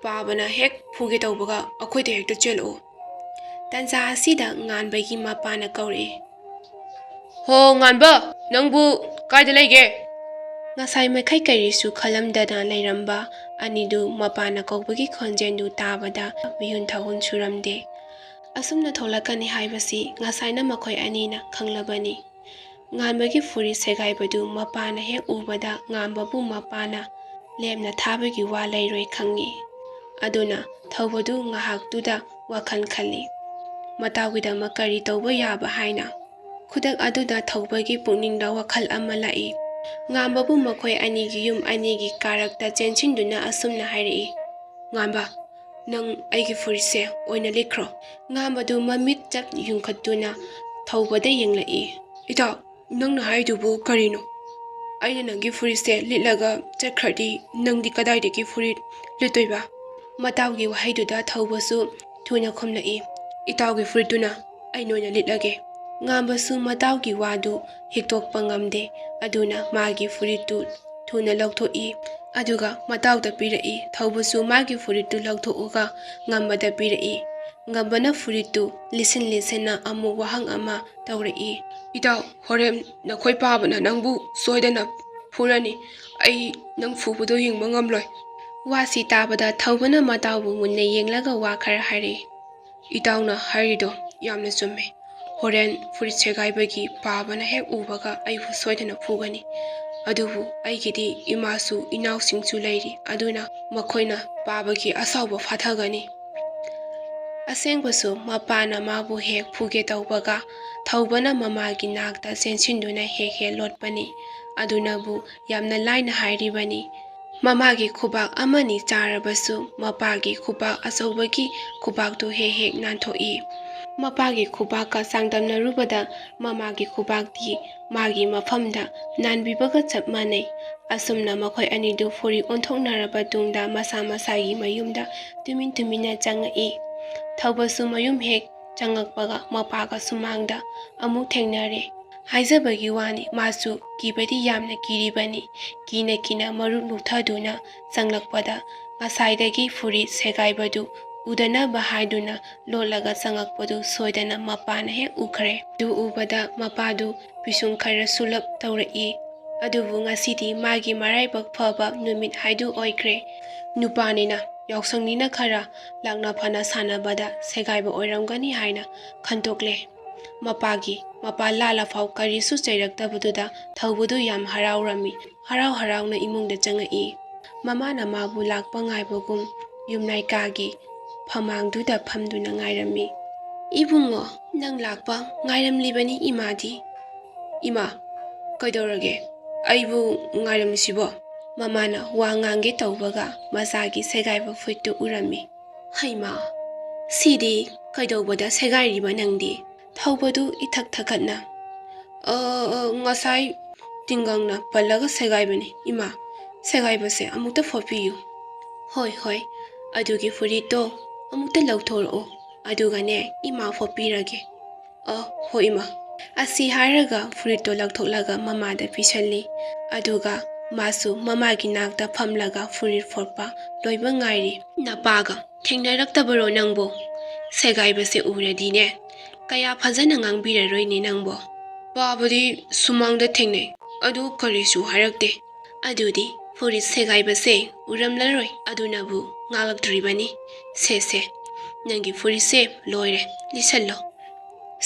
ꯄꯥꯕꯅ ꯍꯦꯛ ꯐꯨꯒꯦ ꯇꯧꯕꯒ ꯑꯩꯈꯣꯏꯗ ꯍꯦꯛꯇ ꯆꯦꯜꯂꯛꯑꯣ꯫" ꯇꯟꯖꯥ ꯑꯁꯤꯗ ꯉꯥꯟꯕꯒꯤ ꯃꯄꯥꯅ ꯀꯧꯔꯛꯏ, "ꯍꯣ ꯉꯥꯟꯕ, ꯅꯪꯕꯨ ꯀꯥꯏꯗ ꯂꯩꯒꯦ?" ꯉꯁꯥꯏ ꯃꯈꯩ ꯀꯔꯤꯁꯨ ꯈꯜꯂꯝꯗꯅ ꯂꯩꯔꯝꯕ ꯑꯅꯤꯗꯨ ꯃꯄꯥꯅ ꯀꯧꯕꯒꯤ ꯈꯣꯟꯖꯦꯜꯗꯨ ꯇꯥꯕꯗ ꯃꯤꯍꯨꯟ ꯊꯥꯍꯨꯟ ꯁꯨꯔꯝꯗꯦ꯫ ꯑꯁꯨꯝꯅ ꯊꯣꯛꯂꯛꯀꯅꯤ ꯍꯥꯏꯕꯁꯤ ꯉꯁꯥꯏꯅ ꯃꯈꯣꯏ ꯑꯅꯤꯅ ꯈꯪꯂꯕꯅꯤ꯫ ꯉꯥꯟꯕꯒꯤ ꯐꯨꯔꯤꯠ ꯁꯦꯒꯥꯏꯕꯗꯨ ꯃꯄꯥꯅ ꯍꯦꯛ ꯎꯕꯗ ꯉꯥꯟꯕꯕꯨ ꯃꯄꯥꯅ ꯂꯦꯝꯅ ꯊꯥꯕꯒꯤ ꯋꯥ ꯂꯩꯔꯣꯏ ꯈꯪꯏ꯫ ꯑꯗꯨꯅ ꯊꯧꯕꯗꯨ ꯉꯥꯏꯍꯥꯛꯇꯨꯗ ꯋꯥꯈꯜ ꯈꯜꯂꯤ꯫ ꯃꯇꯥꯎꯒꯤꯗꯃꯛ ꯀꯔꯤ ꯇꯧꯕ ꯌꯥꯕ ꯍꯥꯏꯅ꯫ ꯈꯨꯗꯛ ꯑꯗꯨꯗ ꯊꯧꯕꯒꯤ ꯄꯨꯛꯅꯤꯡꯗ ꯋꯥꯈꯜ ꯑꯃ ꯂꯥꯛꯏ꯫ ꯉꯥꯟꯕꯕꯨ ꯃꯈꯣꯏ ꯑꯅꯤꯒꯤ ꯌꯨꯝ ꯑꯅꯤꯒꯤ ꯀꯥꯔꯛꯇ ꯆꯦꯟꯁꯤꯟꯗꯨꯅ ꯑꯁꯨꯝꯅ ꯍꯥꯏꯔꯛꯏ, "ꯉꯥꯟꯕ, ꯅꯪ ꯑꯩꯒꯤ ꯐꯨꯔꯤꯠꯁꯦ ꯑꯣꯏꯅ ꯂꯤꯠꯈ꯭ꯔꯣ꯫" ꯉꯥꯟꯕꯗꯨ ꯃꯃꯤꯠ ꯆꯞ ꯌꯨꯡꯈꯠꯇꯨꯅ ꯊꯧꯕꯗ ꯌꯦꯡꯂꯛꯏ꯫ "ꯏꯇꯥꯎ, ꯅꯪꯅ ꯍꯥꯏꯗꯨꯕꯨ ꯀꯔꯤꯅꯣ? ꯑꯩꯅ ꯅꯪꯒꯤ ꯐꯨꯔꯤꯠꯁꯦ ꯂꯤꯠꯂꯒ ꯆꯠꯈ꯭ꯔꯗꯤ ꯅꯪꯗꯤ ꯀꯗꯥꯏꯗꯒꯤ ꯐꯨꯔꯤꯠ ꯂꯤꯠꯇꯣꯏꯕ?" ꯃꯇꯥꯎꯒꯤ ꯋꯥꯍꯩꯗꯨꯗ ꯊꯧꯕꯁꯨ ꯊꯨꯅ ꯈꯨꯝꯂꯛꯏ, "ꯏꯇꯥꯎꯒꯤ ꯐꯨꯔꯤꯠꯇꯨꯅ ꯑꯩꯅ ꯑꯣꯏꯅ ꯂꯤꯠꯂꯒꯦ꯫" ꯉꯥꯟꯕꯁꯨ ꯃꯇꯥꯎꯒꯤ ꯋꯥꯗꯨ ꯍꯤꯛꯇꯣꯛꯄ ꯉꯝꯗꯦ, ꯑꯗꯨꯅ ꯃꯥꯒꯤ ꯐꯨꯔꯤꯠꯇꯨ ꯊꯨꯅ ꯂꯧꯊꯣꯛꯏ꯫ ꯑꯗꯨꯒ ꯃꯇꯥꯎꯗ ꯄꯤꯔꯛꯏ꯫ ꯊꯧꯕꯁꯨ ꯃꯥꯒꯤ ꯐꯨꯔꯤꯠꯇꯨ ꯂꯧꯊꯣꯛꯑꯒ ꯉꯝꯕꯗ ꯄꯤꯔꯛꯏ꯫ ꯉꯝꯕꯅ ꯐꯨꯔꯤꯠꯇꯨ ꯂꯤꯠꯁꯤꯟ ꯂꯤꯠꯁꯤꯟꯅ ꯑꯃꯨꯛ ꯋꯥꯍꯪ ꯑꯃ ꯇꯧꯔꯛꯏ, "ꯏꯇꯥꯎ, ꯍꯣꯔꯦꯟ ꯅꯈꯣꯏ ꯄꯥꯕꯅ ꯅꯪꯕꯨ ꯁꯣꯏꯗꯅ ꯐꯨꯔꯅꯤ꯫ ꯑꯩ ꯅꯪ ꯐꯨꯕꯗꯣ ꯌꯦꯡꯕ ꯉꯝꯂꯣꯏ꯫" ꯋꯥꯁꯤ ꯇꯥꯕꯗ ꯊꯧꯕꯅ ꯃꯇꯥꯎꯕꯨ ꯃꯨꯟꯅ ꯌꯦꯡꯂꯒ ꯋꯥ ꯈꯔ ꯍꯥꯏꯔꯛꯏ, "ꯏꯇꯥꯎꯅ ꯍꯥꯏꯔꯤꯗꯣ ꯌꯥꯝꯅ ꯆꯨꯝꯃꯦ꯫ ꯍꯣꯔꯦꯟ ꯐꯨꯔꯤꯠ ꯁꯦꯒꯥꯏꯕꯒꯤ ꯄꯥꯕꯅ ꯍꯦꯛ ꯎꯕꯒ ꯑꯩꯕꯨ ꯁꯣꯏꯗꯅ ꯐꯨꯒꯅꯤ꯫ ꯑꯗꯨꯕꯨ ꯑꯩꯒꯤꯗꯤ ꯏꯃꯥꯁꯨ ꯏꯅꯥꯎꯁꯤꯡꯁꯨ ꯂꯩꯔꯤ, ꯑꯗꯨꯅ ꯃꯈꯣꯏꯅ ꯄꯥꯕꯒꯤ ꯑꯁꯥꯎꯕ ꯐꯥꯊꯒꯅꯤ꯫" ꯑꯁꯦꯡꯕꯁꯨ ꯃꯄꯥꯅ ꯃꯥꯕꯨ ꯍꯦꯛ ꯐꯨꯒꯦ ꯇꯧꯕꯒ ꯊꯧꯕꯅ ꯃꯃꯥꯒꯤ ꯅꯥꯛꯇ ꯆꯦꯟꯁꯤꯟꯗꯨꯅ ꯍꯦꯛ ꯍꯦꯛ ꯂꯣꯠꯄꯅꯤ꯫ ꯑꯗꯨꯅꯕꯨ ꯌꯥꯝꯅ ꯂꯥꯏꯅ ꯍꯥꯏꯔꯤꯕꯅꯤ꯫ ꯃꯃꯥꯒꯤ ꯈꯨꯕꯥꯛ ꯑꯃꯅꯤ ꯆꯥꯔꯕꯁꯨ ꯃꯄꯥꯒꯤ ꯈꯨꯕꯥꯛ ꯑꯆꯧꯕꯒꯤ ꯈꯨꯕꯥꯛꯇꯨ ꯍꯦꯛ ꯍꯦꯛ ꯅꯥꯟꯊꯣꯛꯏ꯫ ꯃꯄꯥꯒꯤ ꯈꯨꯕꯥꯛꯀ ꯆꯥꯡꯗꯝꯅꯔꯨꯕꯗ ꯃꯃꯥꯒꯤ ꯈꯨꯕꯥꯛꯇꯤ ꯃꯥꯒꯤ ꯃꯐꯝꯗ ꯅꯥꯟꯕꯤꯕꯒ ꯆꯞ ꯃꯥꯟꯅꯩ꯫ ꯑꯁꯨꯝꯅ ꯃꯈꯣꯏ ꯑꯅꯤꯗꯨ ꯐꯨꯔꯤ ꯑꯣꯟꯊꯣꯛꯅꯔꯕ ꯇꯨꯡꯗ ꯃꯁꯥ ꯃꯁꯥꯒꯤ ꯃꯌꯨꯝꯗ ꯇꯨꯃꯤꯟ ꯇꯨꯃꯤꯟꯅ ꯆꯪꯉꯛꯏ꯫ ꯊꯧꯕꯁꯨ ꯃꯌꯨꯝ ꯍꯦꯛ ꯆꯪꯉꯛꯄꯒ ꯃꯄꯥꯒ ꯁꯨꯃꯥꯡꯗ ꯑꯃꯨꯛ ꯊꯦꯡꯅꯔꯦ꯫ ꯍꯥꯏꯖꯕꯒꯤ ꯋꯥꯅꯤ, ꯃꯥꯁꯨ ꯀꯤꯕꯗꯤ ꯌꯥꯝꯅ ꯀꯤꯔꯤꯕꯅꯤ꯫ ꯀꯤꯅ ꯀꯤꯅ ꯃꯔꯨꯞ ꯂꯨꯞꯊꯗꯨꯅ ꯆꯪꯂꯛꯄꯗ ꯉꯁꯥꯏꯗꯒꯤ ꯐꯨꯔꯤꯠ ꯁꯦꯒꯥꯏꯕꯗꯨ ꯎꯗꯅꯕ ꯍꯥꯏꯗꯨꯅ ꯂꯣꯠꯂꯒ ꯆꯪꯉꯛꯄꯗꯨ ꯁꯣꯏꯗꯅ ꯃꯄꯥꯅ ꯍꯦꯛ ꯎꯈ꯭ꯔꯦ꯫ ꯑꯗꯨ ꯎꯕꯗ ꯃꯄꯥꯗꯨ ꯄꯤꯁꯨꯝ ꯈꯔ ꯁꯨꯂꯞ ꯇꯧꯔꯛꯏ꯫ ꯑꯗꯨꯕꯨ ꯉꯁꯤꯗꯤ ꯃꯥꯒꯤ ꯃꯔꯥꯏꯕꯛ ꯐꯕ ꯅꯨꯃꯤꯠ ꯍꯥꯏꯗꯨ ꯑꯣꯏꯈ꯭ꯔꯦ꯫ ꯅꯨꯄꯥꯅꯤꯅ ꯌꯥꯎꯁꯪꯅꯤꯅ ꯈꯔ ꯂꯥꯛꯅ ꯐꯅ ꯁꯥꯟꯅꯕꯗ ꯁꯦꯒꯥꯏꯕ ꯑꯣꯏꯔꯝꯒꯅꯤ ꯍꯥꯏꯅ ꯈꯟꯗꯣꯛꯂꯦ꯫ ꯃꯄꯥꯒꯤ ꯃꯄꯥ ꯂꯥꯂꯥꯐꯥꯎ ꯀꯔꯤꯁꯨ ꯆꯩꯔꯛꯇꯕꯗꯨꯗ ꯊꯧꯕꯗꯨ ꯌꯥꯝ ꯍꯔꯥꯎꯔꯝꯃꯤ꯫ ꯍꯔꯥꯎ ꯍꯔꯥꯎꯅ ꯏꯃꯨꯡꯗ ꯆꯪꯉꯛꯏ꯫ ꯃꯃꯥꯅ ꯃꯥꯕꯨ ꯂꯥꯛꯄ ꯉꯥꯏꯕꯒꯨꯝ ꯌꯨꯝꯅꯥꯏ ꯀꯥꯒꯤ ꯐꯃꯥꯡꯗꯨꯗ ꯐꯝꯗꯨꯅ ꯉꯥꯏꯔꯝꯃꯤ꯫ "ꯏꯕꯨꯡꯉꯣ, ꯅꯪ ꯂꯥꯛꯄ ꯉꯥꯏꯔꯝꯂꯤꯕꯅꯤ ꯏꯃꯥꯗꯤ꯫" "ꯏꯃꯥ, ꯀꯩꯗꯧꯔꯒꯦ? ꯑꯩꯕꯨ ꯉꯥꯏꯔꯝꯃꯤꯁꯤꯕꯣ?" ꯃꯃꯥꯅ ꯋꯥ ꯉꯥꯡꯒꯦ ꯇꯧꯕꯒ ꯃꯆꯥꯒꯤ ꯁꯦꯒꯥꯏꯕ ꯐꯨꯔꯤꯠꯇꯨ ꯎꯔꯝꯃꯤ꯫ "ꯍꯩꯃꯥ, ꯁꯤꯗꯤ ꯀꯩꯗꯧꯕꯗ ꯁꯦꯒꯥꯏꯔꯤꯕ ꯅꯪꯗꯤ?" ꯊꯧꯕꯗꯨ ꯏꯊꯛ ꯊꯛꯀꯠꯅ, "ꯑ, ꯑ, ꯉꯁꯥꯏ ꯇꯤꯡꯒꯪꯅ ꯄꯜꯂꯒ ꯁꯦꯒꯥꯏꯕꯅꯤ ꯏꯃꯥ꯫ ꯁꯦꯒꯥꯏꯕꯁꯦ ꯑꯃꯨꯛꯇ ꯐꯣꯠꯄꯤꯌꯨ꯫" "ꯍꯣꯏ, ꯍꯣꯏ, ꯑꯗꯨꯒꯤ ꯐꯨꯔꯤꯠꯇꯣ ꯑꯃꯨꯛꯇ ꯂꯧꯊꯣꯔꯛꯑꯣ, ꯑꯗꯨꯒꯅꯦ ꯏꯃꯥ ꯐꯣꯠꯄꯤꯔꯒꯦ꯫" "ꯑ, ꯍꯣꯏ ꯏꯃꯥ꯫" ꯑꯁꯤ ꯍꯥꯏꯔꯒ ꯐꯨꯔꯤꯠꯇꯣ ꯂꯧꯊꯣꯛꯂꯒ ꯃꯃꯥꯗ ꯄꯤꯁꯜꯂꯤ꯫ ꯑꯗꯨꯒ ꯃꯥꯁꯨ ꯃꯃꯥꯒꯤ ꯅꯥꯛꯇ ꯐꯝꯂꯒ ꯐꯨꯔꯤꯠ ꯐꯣꯠꯄ ꯂꯣꯏꯕ ꯉꯥꯏꯔꯤ꯫ "ꯅꯄꯥꯒ ꯊꯦꯡꯅꯔꯛꯇꯕꯔꯣ ꯅꯪꯕꯣ? ꯁꯦꯒꯥꯏꯕꯁꯦ ꯎꯔꯗꯤꯅꯦ, ꯀꯌꯥ ꯐꯖꯅ ꯉꯥꯡꯕꯤꯔꯔꯣꯏꯅꯦ ꯅꯪꯕꯣ꯫" "ꯄꯥꯕꯗꯤ ꯁꯨꯃꯥꯡꯗ ꯊꯦꯡꯅꯩ, ꯑꯗꯨ ꯀꯔꯤꯁꯨ ꯍꯥꯏꯔꯛꯇꯦ꯫" "ꯑꯗꯨꯗꯤ ꯐꯨꯔꯤꯠ ꯁꯦꯒꯥꯏꯕꯁꯦ ꯎꯔꯝꯂꯔꯣꯏ, ꯑꯗꯨꯅꯕꯨ ꯉꯥꯡꯂꯛꯇ꯭ꯔꯤꯕꯅꯤ꯫ ꯁꯦ, ꯁꯦ, ꯅꯪꯒꯤ ꯐꯨꯔꯤꯠꯁꯦ ꯂꯣꯏꯔꯦ, ꯂꯤꯠꯁꯜꯂꯣ꯫"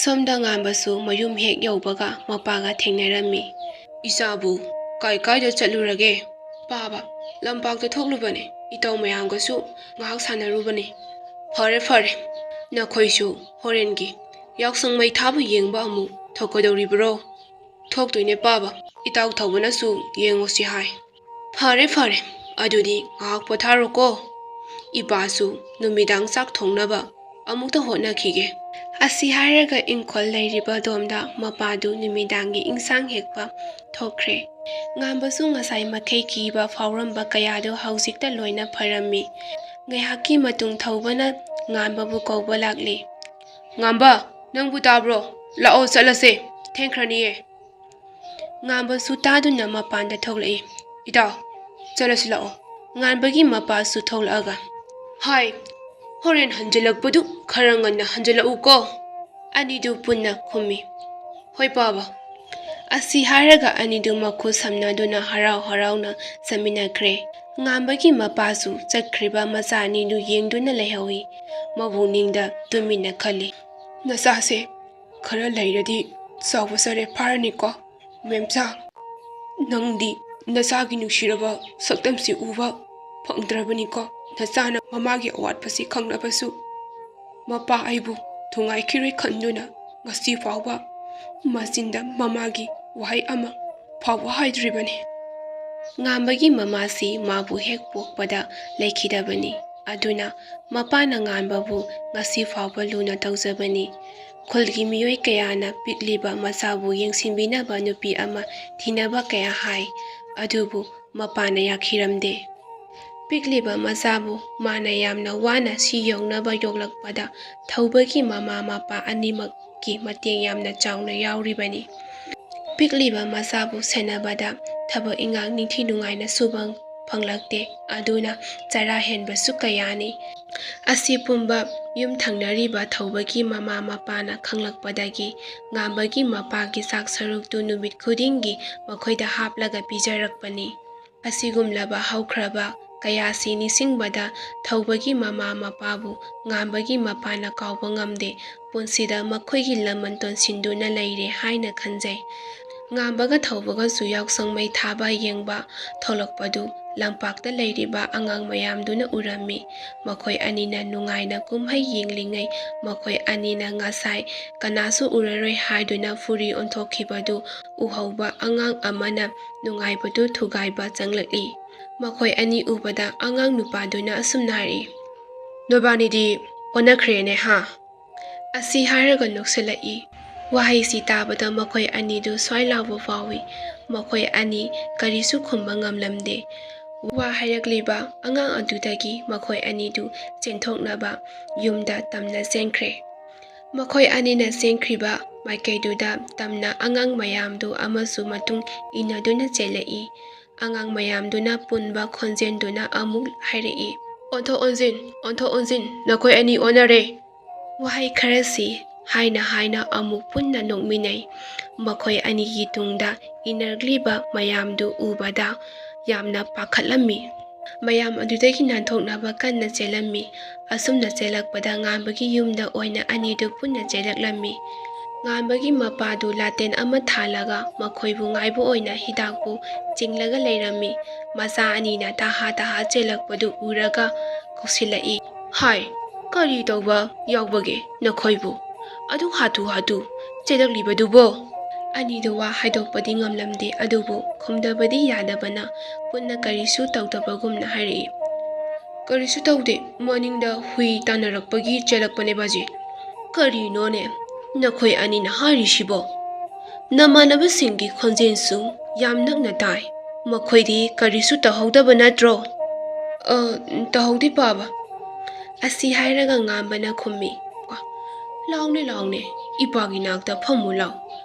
ꯁꯣꯝꯗ ꯉꯥꯟꯕꯁꯨ ꯃꯌꯨꯝ ꯍꯦꯛ ꯌꯧꯕꯒ ꯃꯄꯥꯒ ꯊꯦꯡꯅꯔꯝꯃꯤ꯫ "ꯏꯆꯥꯕꯨ ꯀꯥꯏ ꯀꯥꯏꯗ ꯆꯠꯂꯨꯔꯒꯦ?" "ꯄꯥꯕ, ꯂꯝꯄꯥꯛꯇ ꯊꯣꯛꯂꯨꯕꯅꯦ, ꯏꯇꯧ ꯃꯌꯥꯝꯒꯁꯨ ꯉꯥꯏꯍꯥꯛ ꯁꯥꯟꯅꯔꯨꯕꯅꯦ꯫" "ꯐꯔꯦ, ꯐꯔꯦ, ꯅꯈꯣꯏꯁꯨ ꯍꯣꯔꯦꯟꯒꯤ ꯌꯥꯎꯁꯪ ꯃꯩ ꯊꯥꯕ ꯌꯦꯡꯕ ꯑꯃꯨꯛ ꯊꯣꯛꯀꯗꯧꯔꯤꯕ꯭ꯔꯣ? ꯊꯣꯛꯇꯣꯏꯅꯦ ꯄꯥꯕ, ꯏꯇꯥꯎ ꯊꯧꯕꯅꯁꯨ ꯌꯦꯡꯉꯨꯁꯤ ꯍꯥꯏ꯫ ꯐꯔꯦ ꯐꯔꯦ, ꯑꯗꯨꯗꯤ ꯉꯥꯏꯍꯥꯛ ꯄꯣꯊꯥꯔꯣꯀꯣ꯫ ꯏꯄꯥꯁꯨ ꯅꯨꯃꯤꯗꯥꯡ ꯆꯥꯛ ꯊꯣꯡꯅꯕ ꯑꯃꯨꯛꯇ ꯍꯣꯠꯅꯈꯤꯒꯦ꯫ ꯑꯁꯤ ꯍꯥꯏꯔꯒ ꯏꯪꯈꯣꯜ ꯂꯩꯔꯤꯕ ꯑꯗꯣꯝꯗ ꯃꯄꯥꯗꯨ ꯅꯨꯃꯤꯗꯥꯡꯒꯤ ꯏꯟꯁꯥꯡ ꯍꯦꯛꯄ ꯊꯣꯛꯈ꯭ꯔꯦ꯫ ꯉꯥꯟꯕꯁꯨ ꯉꯁꯥꯏ ꯃꯈꯩ ꯀꯤꯕ ꯐꯥꯎꯔꯝꯕ ꯀꯌꯥꯗꯨ ꯍꯧꯖꯤꯛꯇ ꯂꯣꯏꯅ ꯐꯔꯝꯃꯤ꯫ ꯉꯥꯏꯍꯥꯛꯀꯤ ꯃꯇꯨꯡ ꯊꯧꯕꯅ ꯉꯥꯟꯕꯕꯨ ꯀꯧꯕ ꯂꯥꯛꯂꯤ꯫ "ꯉꯥꯟꯕ, ꯅꯪꯕꯨ ꯇꯥꯕ꯭ꯔꯣ? ꯂꯥꯛꯑꯣ ꯆꯠꯂꯁꯦ, ꯊꯦꯡꯈ꯭ꯔꯅꯤꯌꯦ꯫" ꯉꯥꯟꯕꯁꯨ ꯇꯥꯗꯨꯅ ꯃꯄꯥꯟꯗ ꯊꯣꯛꯂꯛꯏ꯫ "ꯏꯇꯥꯎ, ꯆꯠꯂꯁꯤ ꯂꯥꯛꯑꯣ꯫" ꯉꯥꯟꯕꯒꯤ ꯃꯄꯥꯁꯨ ꯊꯣꯛꯂꯛꯑꯒ, "ꯍꯥꯏ, ꯍꯣꯔꯦꯟ ꯍꯟꯖꯤꯜꯂꯛꯄꯗꯨ ꯈꯔ ꯉꯟꯅ ꯍꯟꯖꯤꯜꯂꯛꯎꯀꯣ꯫" ꯑꯅꯤꯗꯨ ꯄꯨꯟꯅ ꯈꯨꯝꯃꯤ꯫ "ꯍꯣꯏ ꯄꯥꯕ꯫" ꯑꯁꯤ ꯍꯥꯏꯔꯒ ꯑꯅꯤꯗꯨ ꯃꯈꯨꯠ ꯁꯝꯅꯗꯨꯅ ꯍꯔꯥꯎ ꯍꯔꯥꯎꯅ ꯆꯠꯃꯤꯟꯅꯈ꯭ꯔꯦ꯫ ꯉꯥꯟꯕꯒꯤ ꯃꯄꯥꯁꯨ ꯆꯠꯈ꯭ꯔꯤꯕ ꯃꯆꯥ ꯑꯅꯤꯗꯨ ꯌꯦꯡꯗꯨꯅ ꯂꯩꯍꯧꯏ꯫ ꯃꯕꯨꯛꯅꯤꯡꯗ ꯇꯨꯃꯤꯟꯅ ꯈꯜꯂꯤ꯫ "ꯅꯆꯥꯁꯦ ꯈꯔ ꯂꯩꯔꯗꯤ ꯆꯥꯎꯕ ꯆꯔꯦ ꯐꯥꯔꯅꯤꯀꯣ, ꯃꯦꯝꯆꯥ꯫ ꯅꯪꯗꯤ ꯅꯆꯥꯒꯤ ꯅꯨꯡꯁꯤꯔꯕ ꯁꯛꯇꯝꯁꯤ ꯎꯕ ꯐꯪꯗ꯭ꯔꯕꯅꯤꯀꯣ꯫ ꯅꯆꯥꯅ ꯃꯃꯥꯒꯤ ꯑꯋꯥꯠꯄꯁꯤ ꯈꯪꯂꯕꯁꯨ ꯃꯄꯥ ꯑꯩꯕꯨ ꯊꯨꯡꯉꯥꯏꯈꯤꯔꯣꯏ ꯈꯟꯗꯨꯅ ꯉꯁꯤ ꯐꯥꯎꯕ ꯃꯆꯤꯟꯗ ꯃꯃꯥꯒꯤ ꯋꯥꯍꯩ ꯑꯃ ꯐꯥꯎꯕ ꯍꯥꯏꯗ꯭ꯔꯤꯕꯅꯤ꯫" ꯉꯥꯟꯕꯒꯤ ꯃꯃꯥꯁꯤ ꯃꯥꯕꯨ ꯍꯦꯛ ꯄꯣꯛꯄꯗ ꯂꯩꯈꯤꯗꯕꯅꯤ꯫ ꯑꯗꯨꯅ ꯃꯄꯥꯅ ꯉꯥꯟꯕꯕꯨ ꯉꯁꯤ ꯐꯥꯎꯕ ꯂꯨꯅ ꯇꯧꯖꯕꯅꯤ꯫ ꯈꯨꯜꯒꯤ ꯃꯤꯑꯣꯏ ꯀꯌꯥꯅ ꯄꯤꯛꯂꯤꯕ ꯃꯆꯥꯕꯨ ꯌꯦꯡꯁꯤꯟꯕꯤꯅꯕ ꯅꯨꯄꯤ ꯑꯃ ꯊꯤꯅꯕ ꯀꯌꯥ ꯍꯥꯏ, ꯑꯗꯨꯕꯨ ꯃꯄꯥꯅ ꯌꯥꯈꯤꯔꯝꯗꯦ꯫ ꯄꯤꯛꯂꯤꯕ ꯃꯆꯥꯕꯨ ꯃꯥꯅ ꯌꯥꯝꯅ ꯋꯥꯅ ꯁꯤ ꯌꯧꯅꯕ ꯌꯣꯛꯂꯛꯄꯗ ꯊꯧꯕꯒꯤ ꯃꯃꯥ ꯃꯄꯥ ꯑꯅꯤꯃꯛꯀꯤ ꯃꯇꯦꯡ ꯌꯥꯝꯅ ꯆꯥꯎꯅ ꯌꯥꯎꯔꯤꯕꯅꯤ꯫ ꯄꯤꯛꯂꯤꯕ ꯃꯆꯥꯕꯨ ꯁꯦꯟꯅꯕꯗ ꯊꯕꯛ ꯏꯟꯈꯥꯡ ꯅꯤꯡꯊꯤ ꯅꯨꯡꯉꯥꯏꯅ ꯁꯨꯕ ꯐꯪꯂꯛꯇꯦ꯫ ꯑꯗꯨꯅ ꯆꯔꯥ ꯍꯦꯟꯕꯁꯨ ꯀꯌꯥꯅꯤ꯫ ꯑꯁꯤ ꯄꯨꯝꯕ ꯌꯨꯝ ꯊꯪꯅꯔꯤꯕ ꯊꯧꯕꯒꯤ ꯃꯃꯥ ꯃꯄꯥꯅ ꯈꯪꯂꯛꯄꯗꯒꯤ ꯉꯥꯟꯕꯒꯤ ꯃꯄꯥꯒꯤ ꯆꯥꯛ ꯁꯔꯨꯛꯇꯨ ꯅꯨꯃꯤꯠ ꯈꯨꯗꯤꯡꯒꯤ ꯃꯈꯣꯏꯗ ꯍꯥꯞꯂꯒ ꯄꯤꯖꯔꯛꯄꯅꯤ꯫ ꯑꯁꯤꯒꯨꯝꯂꯕ ꯍꯧꯈ꯭ꯔꯕ ꯀꯌꯥꯁꯤ ꯅꯤꯡꯁꯤꯡꯕꯗ ꯊꯧꯕꯒꯤ ꯃꯃꯥ ꯃꯄꯥꯕꯨ ꯉꯥꯟꯕꯒꯤ ꯃꯄꯥꯅ ꯀꯥꯎꯕ ꯉꯝꯗꯦ꯫ ꯄꯨꯟꯁꯤꯗ ꯃꯈꯣꯏꯒꯤ ꯂꯃꯟ ꯇꯣꯟꯁꯤꯟꯗꯨꯅ ꯂꯩꯔꯦ ꯍꯥꯏꯅ ꯈꯟꯖꯩ꯫ ꯉꯥꯟꯕꯒ ꯊꯧꯕꯒꯁꯨ ꯌꯥꯎꯁꯪ ꯃꯩ ꯊꯥꯕ ꯌꯦꯡꯕ ꯊꯣꯛꯂꯛꯄꯗꯨ ꯂꯝꯄꯥꯛꯇ ꯂꯩꯔꯤꯕ ꯑꯉꯥꯡ ꯃꯌꯥꯝꯗꯨꯅ ꯎꯔꯝꯃꯤ꯫ ꯃꯈꯣꯏ ꯑꯅꯤꯅ ꯅꯨꯡꯉꯥꯏꯅ ꯀꯨꯝꯍꯩ ꯌꯦꯡꯂꯤꯉꯩ, ꯃꯈꯣꯏ ꯑꯅꯤꯅ ꯉꯁꯥꯏ ꯀꯅꯥꯁꯨ ꯎꯔꯔꯣꯏ ꯍꯥꯏꯗꯨꯅ ꯐꯨꯔꯤ ꯑꯣꯟꯊꯣꯛꯈꯤꯕꯗꯨ ꯎꯍꯧꯕ ꯑꯉꯥꯡ ꯑꯃꯅ ꯅꯨꯡꯉꯥꯏꯕꯗꯨ ꯊꯨꯒꯥꯏꯕ ꯆꯪꯂꯛꯏ꯫ ꯃꯈꯣꯏ ꯑꯅꯤ ꯎꯕꯗ ꯑꯉꯥꯡ ꯅꯨꯄꯥꯗꯨꯅ ꯑꯁꯨꯝꯅ ꯍꯥꯏꯔꯛꯏ, "ꯅꯣꯏꯕꯥꯅꯤꯗꯤ ꯑꯣꯟꯅꯈ꯭ꯔꯦꯅꯦ ꯍꯥ?" ꯑꯁꯤ ꯍꯥꯏꯔꯒ ꯅꯣꯛꯁꯤꯜꯂꯛꯏ꯫ ꯋꯥꯍꯩꯁꯤ ꯇꯥꯕꯗ ꯃꯈꯣꯏ ꯑꯅꯤꯗꯨ ꯁ꯭ꯋꯥꯏ ꯂꯥꯎꯕ ꯐꯥꯎꯏ꯫ ꯃꯈꯣꯏ ꯑꯅꯤ ꯀꯔꯤꯁꯨ ꯈꯨꯝꯕ ꯉꯝꯂꯝꯗꯦ꯫ ꯋꯥ ꯍꯥꯏꯔꯛꯂꯤꯕ ꯑꯉꯥꯡ ꯑꯗꯨꯗꯒꯤ ꯃꯈꯣꯏ ꯑꯅꯤꯗꯨ ꯆꯦꯟꯊꯣꯛꯅꯕ ꯌꯨꯝꯗ ꯇꯝꯅ ꯆꯦꯟꯈ꯭ꯔꯦ꯫ ꯃꯈꯣꯏ ꯑꯅꯤꯅ ꯆꯦꯟꯈ꯭ꯔꯤꯕ ꯃꯥꯏꯀꯩꯗꯨꯗ ꯇꯝꯅ ꯑꯉꯥꯡ ꯃꯌꯥꯝꯗꯨ ꯑꯃꯁꯨ ꯃꯇꯨꯡ ꯏꯟꯅꯗꯨꯅ ꯆꯦꯜꯂꯛꯏ꯫ ꯑꯉꯥꯡ ꯃꯌꯥꯝꯗꯨꯅ ꯄꯨꯟꯕ ꯈꯣꯟꯖꯦꯜꯗꯨꯅ ꯑꯃꯨꯛ ꯍꯥꯏꯔꯛꯏ, "ꯑꯣꯟꯊꯣꯛ ꯑꯣꯟꯁꯤꯟ, ꯑꯣꯟꯊꯣꯛ ꯑꯣꯟꯁꯤꯟ, ꯅꯈꯣꯏ ꯑꯅꯤ ꯑꯣꯟꯅꯔꯦ!" ꯋꯥꯍꯩ ꯈꯔꯁꯤ ꯍꯥꯏꯅ ꯍꯥꯏꯅ ꯑꯃꯨꯛ ꯄꯨꯟꯅ ꯅꯣꯛꯃꯤꯟꯅꯩ꯫ ꯃꯈꯣꯏ ꯑꯅꯤꯒꯤ ꯇꯨꯡꯗ ꯏꯟꯅꯔꯛꯂꯤꯕ ꯃꯌꯥꯝꯗꯨ ꯎꯕꯗ ꯌꯥꯝꯅ ꯄꯥꯈꯠꯂꯝꯃꯤ꯫ ꯃꯌꯥꯝ ꯑꯗꯨꯗꯒꯤ ꯅꯥꯟꯊꯣꯛꯅꯕ ꯀꯟꯅ ꯆꯦꯜꯂꯝꯃꯤ꯫ ꯑꯁꯨꯝꯅ ꯆꯦꯜꯂꯛꯄꯗ ꯉꯥꯟꯕꯒꯤ ꯌꯨꯝꯗ ꯑꯣꯏꯅ ꯑꯅꯤꯗꯨ ꯄꯨꯟꯅ ꯆꯦꯜꯂꯛꯂꯝꯃꯤ꯫ ꯉꯥꯟꯕꯒꯤ ꯃꯄꯥꯗꯨ ꯂꯥꯇꯦꯟ ꯑꯃ ꯊꯥꯜꯂꯒ ꯃꯈꯣꯏꯕꯨ ꯉꯥꯏꯕ ꯑꯣꯏꯅ ꯍꯤꯗꯥꯛꯄꯨ ꯆꯤꯡꯂꯒ ꯂꯩꯔꯝꯃꯤ꯫ ꯃꯆꯥ ꯑꯅꯤꯅ ꯇꯍꯥ ꯇꯍꯥ ꯆꯦꯜꯂꯛꯄꯗꯨ ꯎꯔꯒ ꯀꯧꯁꯤꯜꯂꯛꯏ, "ꯍꯥꯏ, ꯀꯔꯤ ꯇꯧꯕ ꯌꯥꯎꯕꯒꯦ ꯅꯈꯣꯏꯕꯨ? ꯑꯗꯨ ꯍꯥꯊꯨ ꯍꯥꯊꯨ ꯆꯦꯜꯂꯛꯂꯤꯕꯗꯨꯕꯣ?" ꯑꯅꯤꯗꯨ ꯋꯥ ꯍꯥꯏꯗꯣꯛꯄꯗꯤ ꯉꯝꯂꯝꯗꯦ, ꯑꯗꯨꯕꯨ ꯈꯨꯝꯗꯕꯗꯤ ꯌꯥꯗꯕꯅ ꯄꯨꯟꯅ ꯀꯔꯤꯁꯨ ꯇꯧꯗꯕꯒꯨꯝꯅ ꯍꯥꯏꯔꯛꯏ, "ꯀꯔꯤꯁꯨ ꯇꯧꯗꯦ, ꯃꯅꯤꯡꯗ ꯍꯨꯏ ꯇꯥꯟꯅꯔꯛꯄꯒꯤ ꯆꯦꯜꯂꯛꯄꯅꯦ ꯕꯥꯖꯤ꯫ ꯀꯔꯤꯅꯣꯅꯦ ꯅꯈꯣꯏ ꯑꯅꯤꯅ ꯍꯥꯏꯔꯤꯁꯤꯕꯣ? ꯅꯃꯥꯟꯅꯕꯁꯤꯡꯒꯤ ꯈꯣꯟꯖꯦꯜꯁꯨ ꯌꯥꯝ ꯅꯛꯅ ꯇꯥꯏ꯫ ꯃꯈꯣꯏꯗꯤ ꯀꯔꯤꯁꯨ ꯇꯧꯍꯧꯗꯕ ꯅꯠꯇ꯭ꯔꯣ?" "ꯑ, ꯇꯧꯍꯧꯗꯦ ꯄꯥꯕ꯫" ꯑꯁꯤ ꯍꯥꯏꯔꯒ ꯉꯥꯟꯕꯅ ꯈꯨꯝꯃꯤ, "ꯂꯥꯎꯅꯦ, ꯂꯥꯎꯅꯦ, ꯏꯄꯥꯒꯤ ꯅꯥꯛꯇ ꯐꯝꯃꯨ ꯂꯥꯎ꯫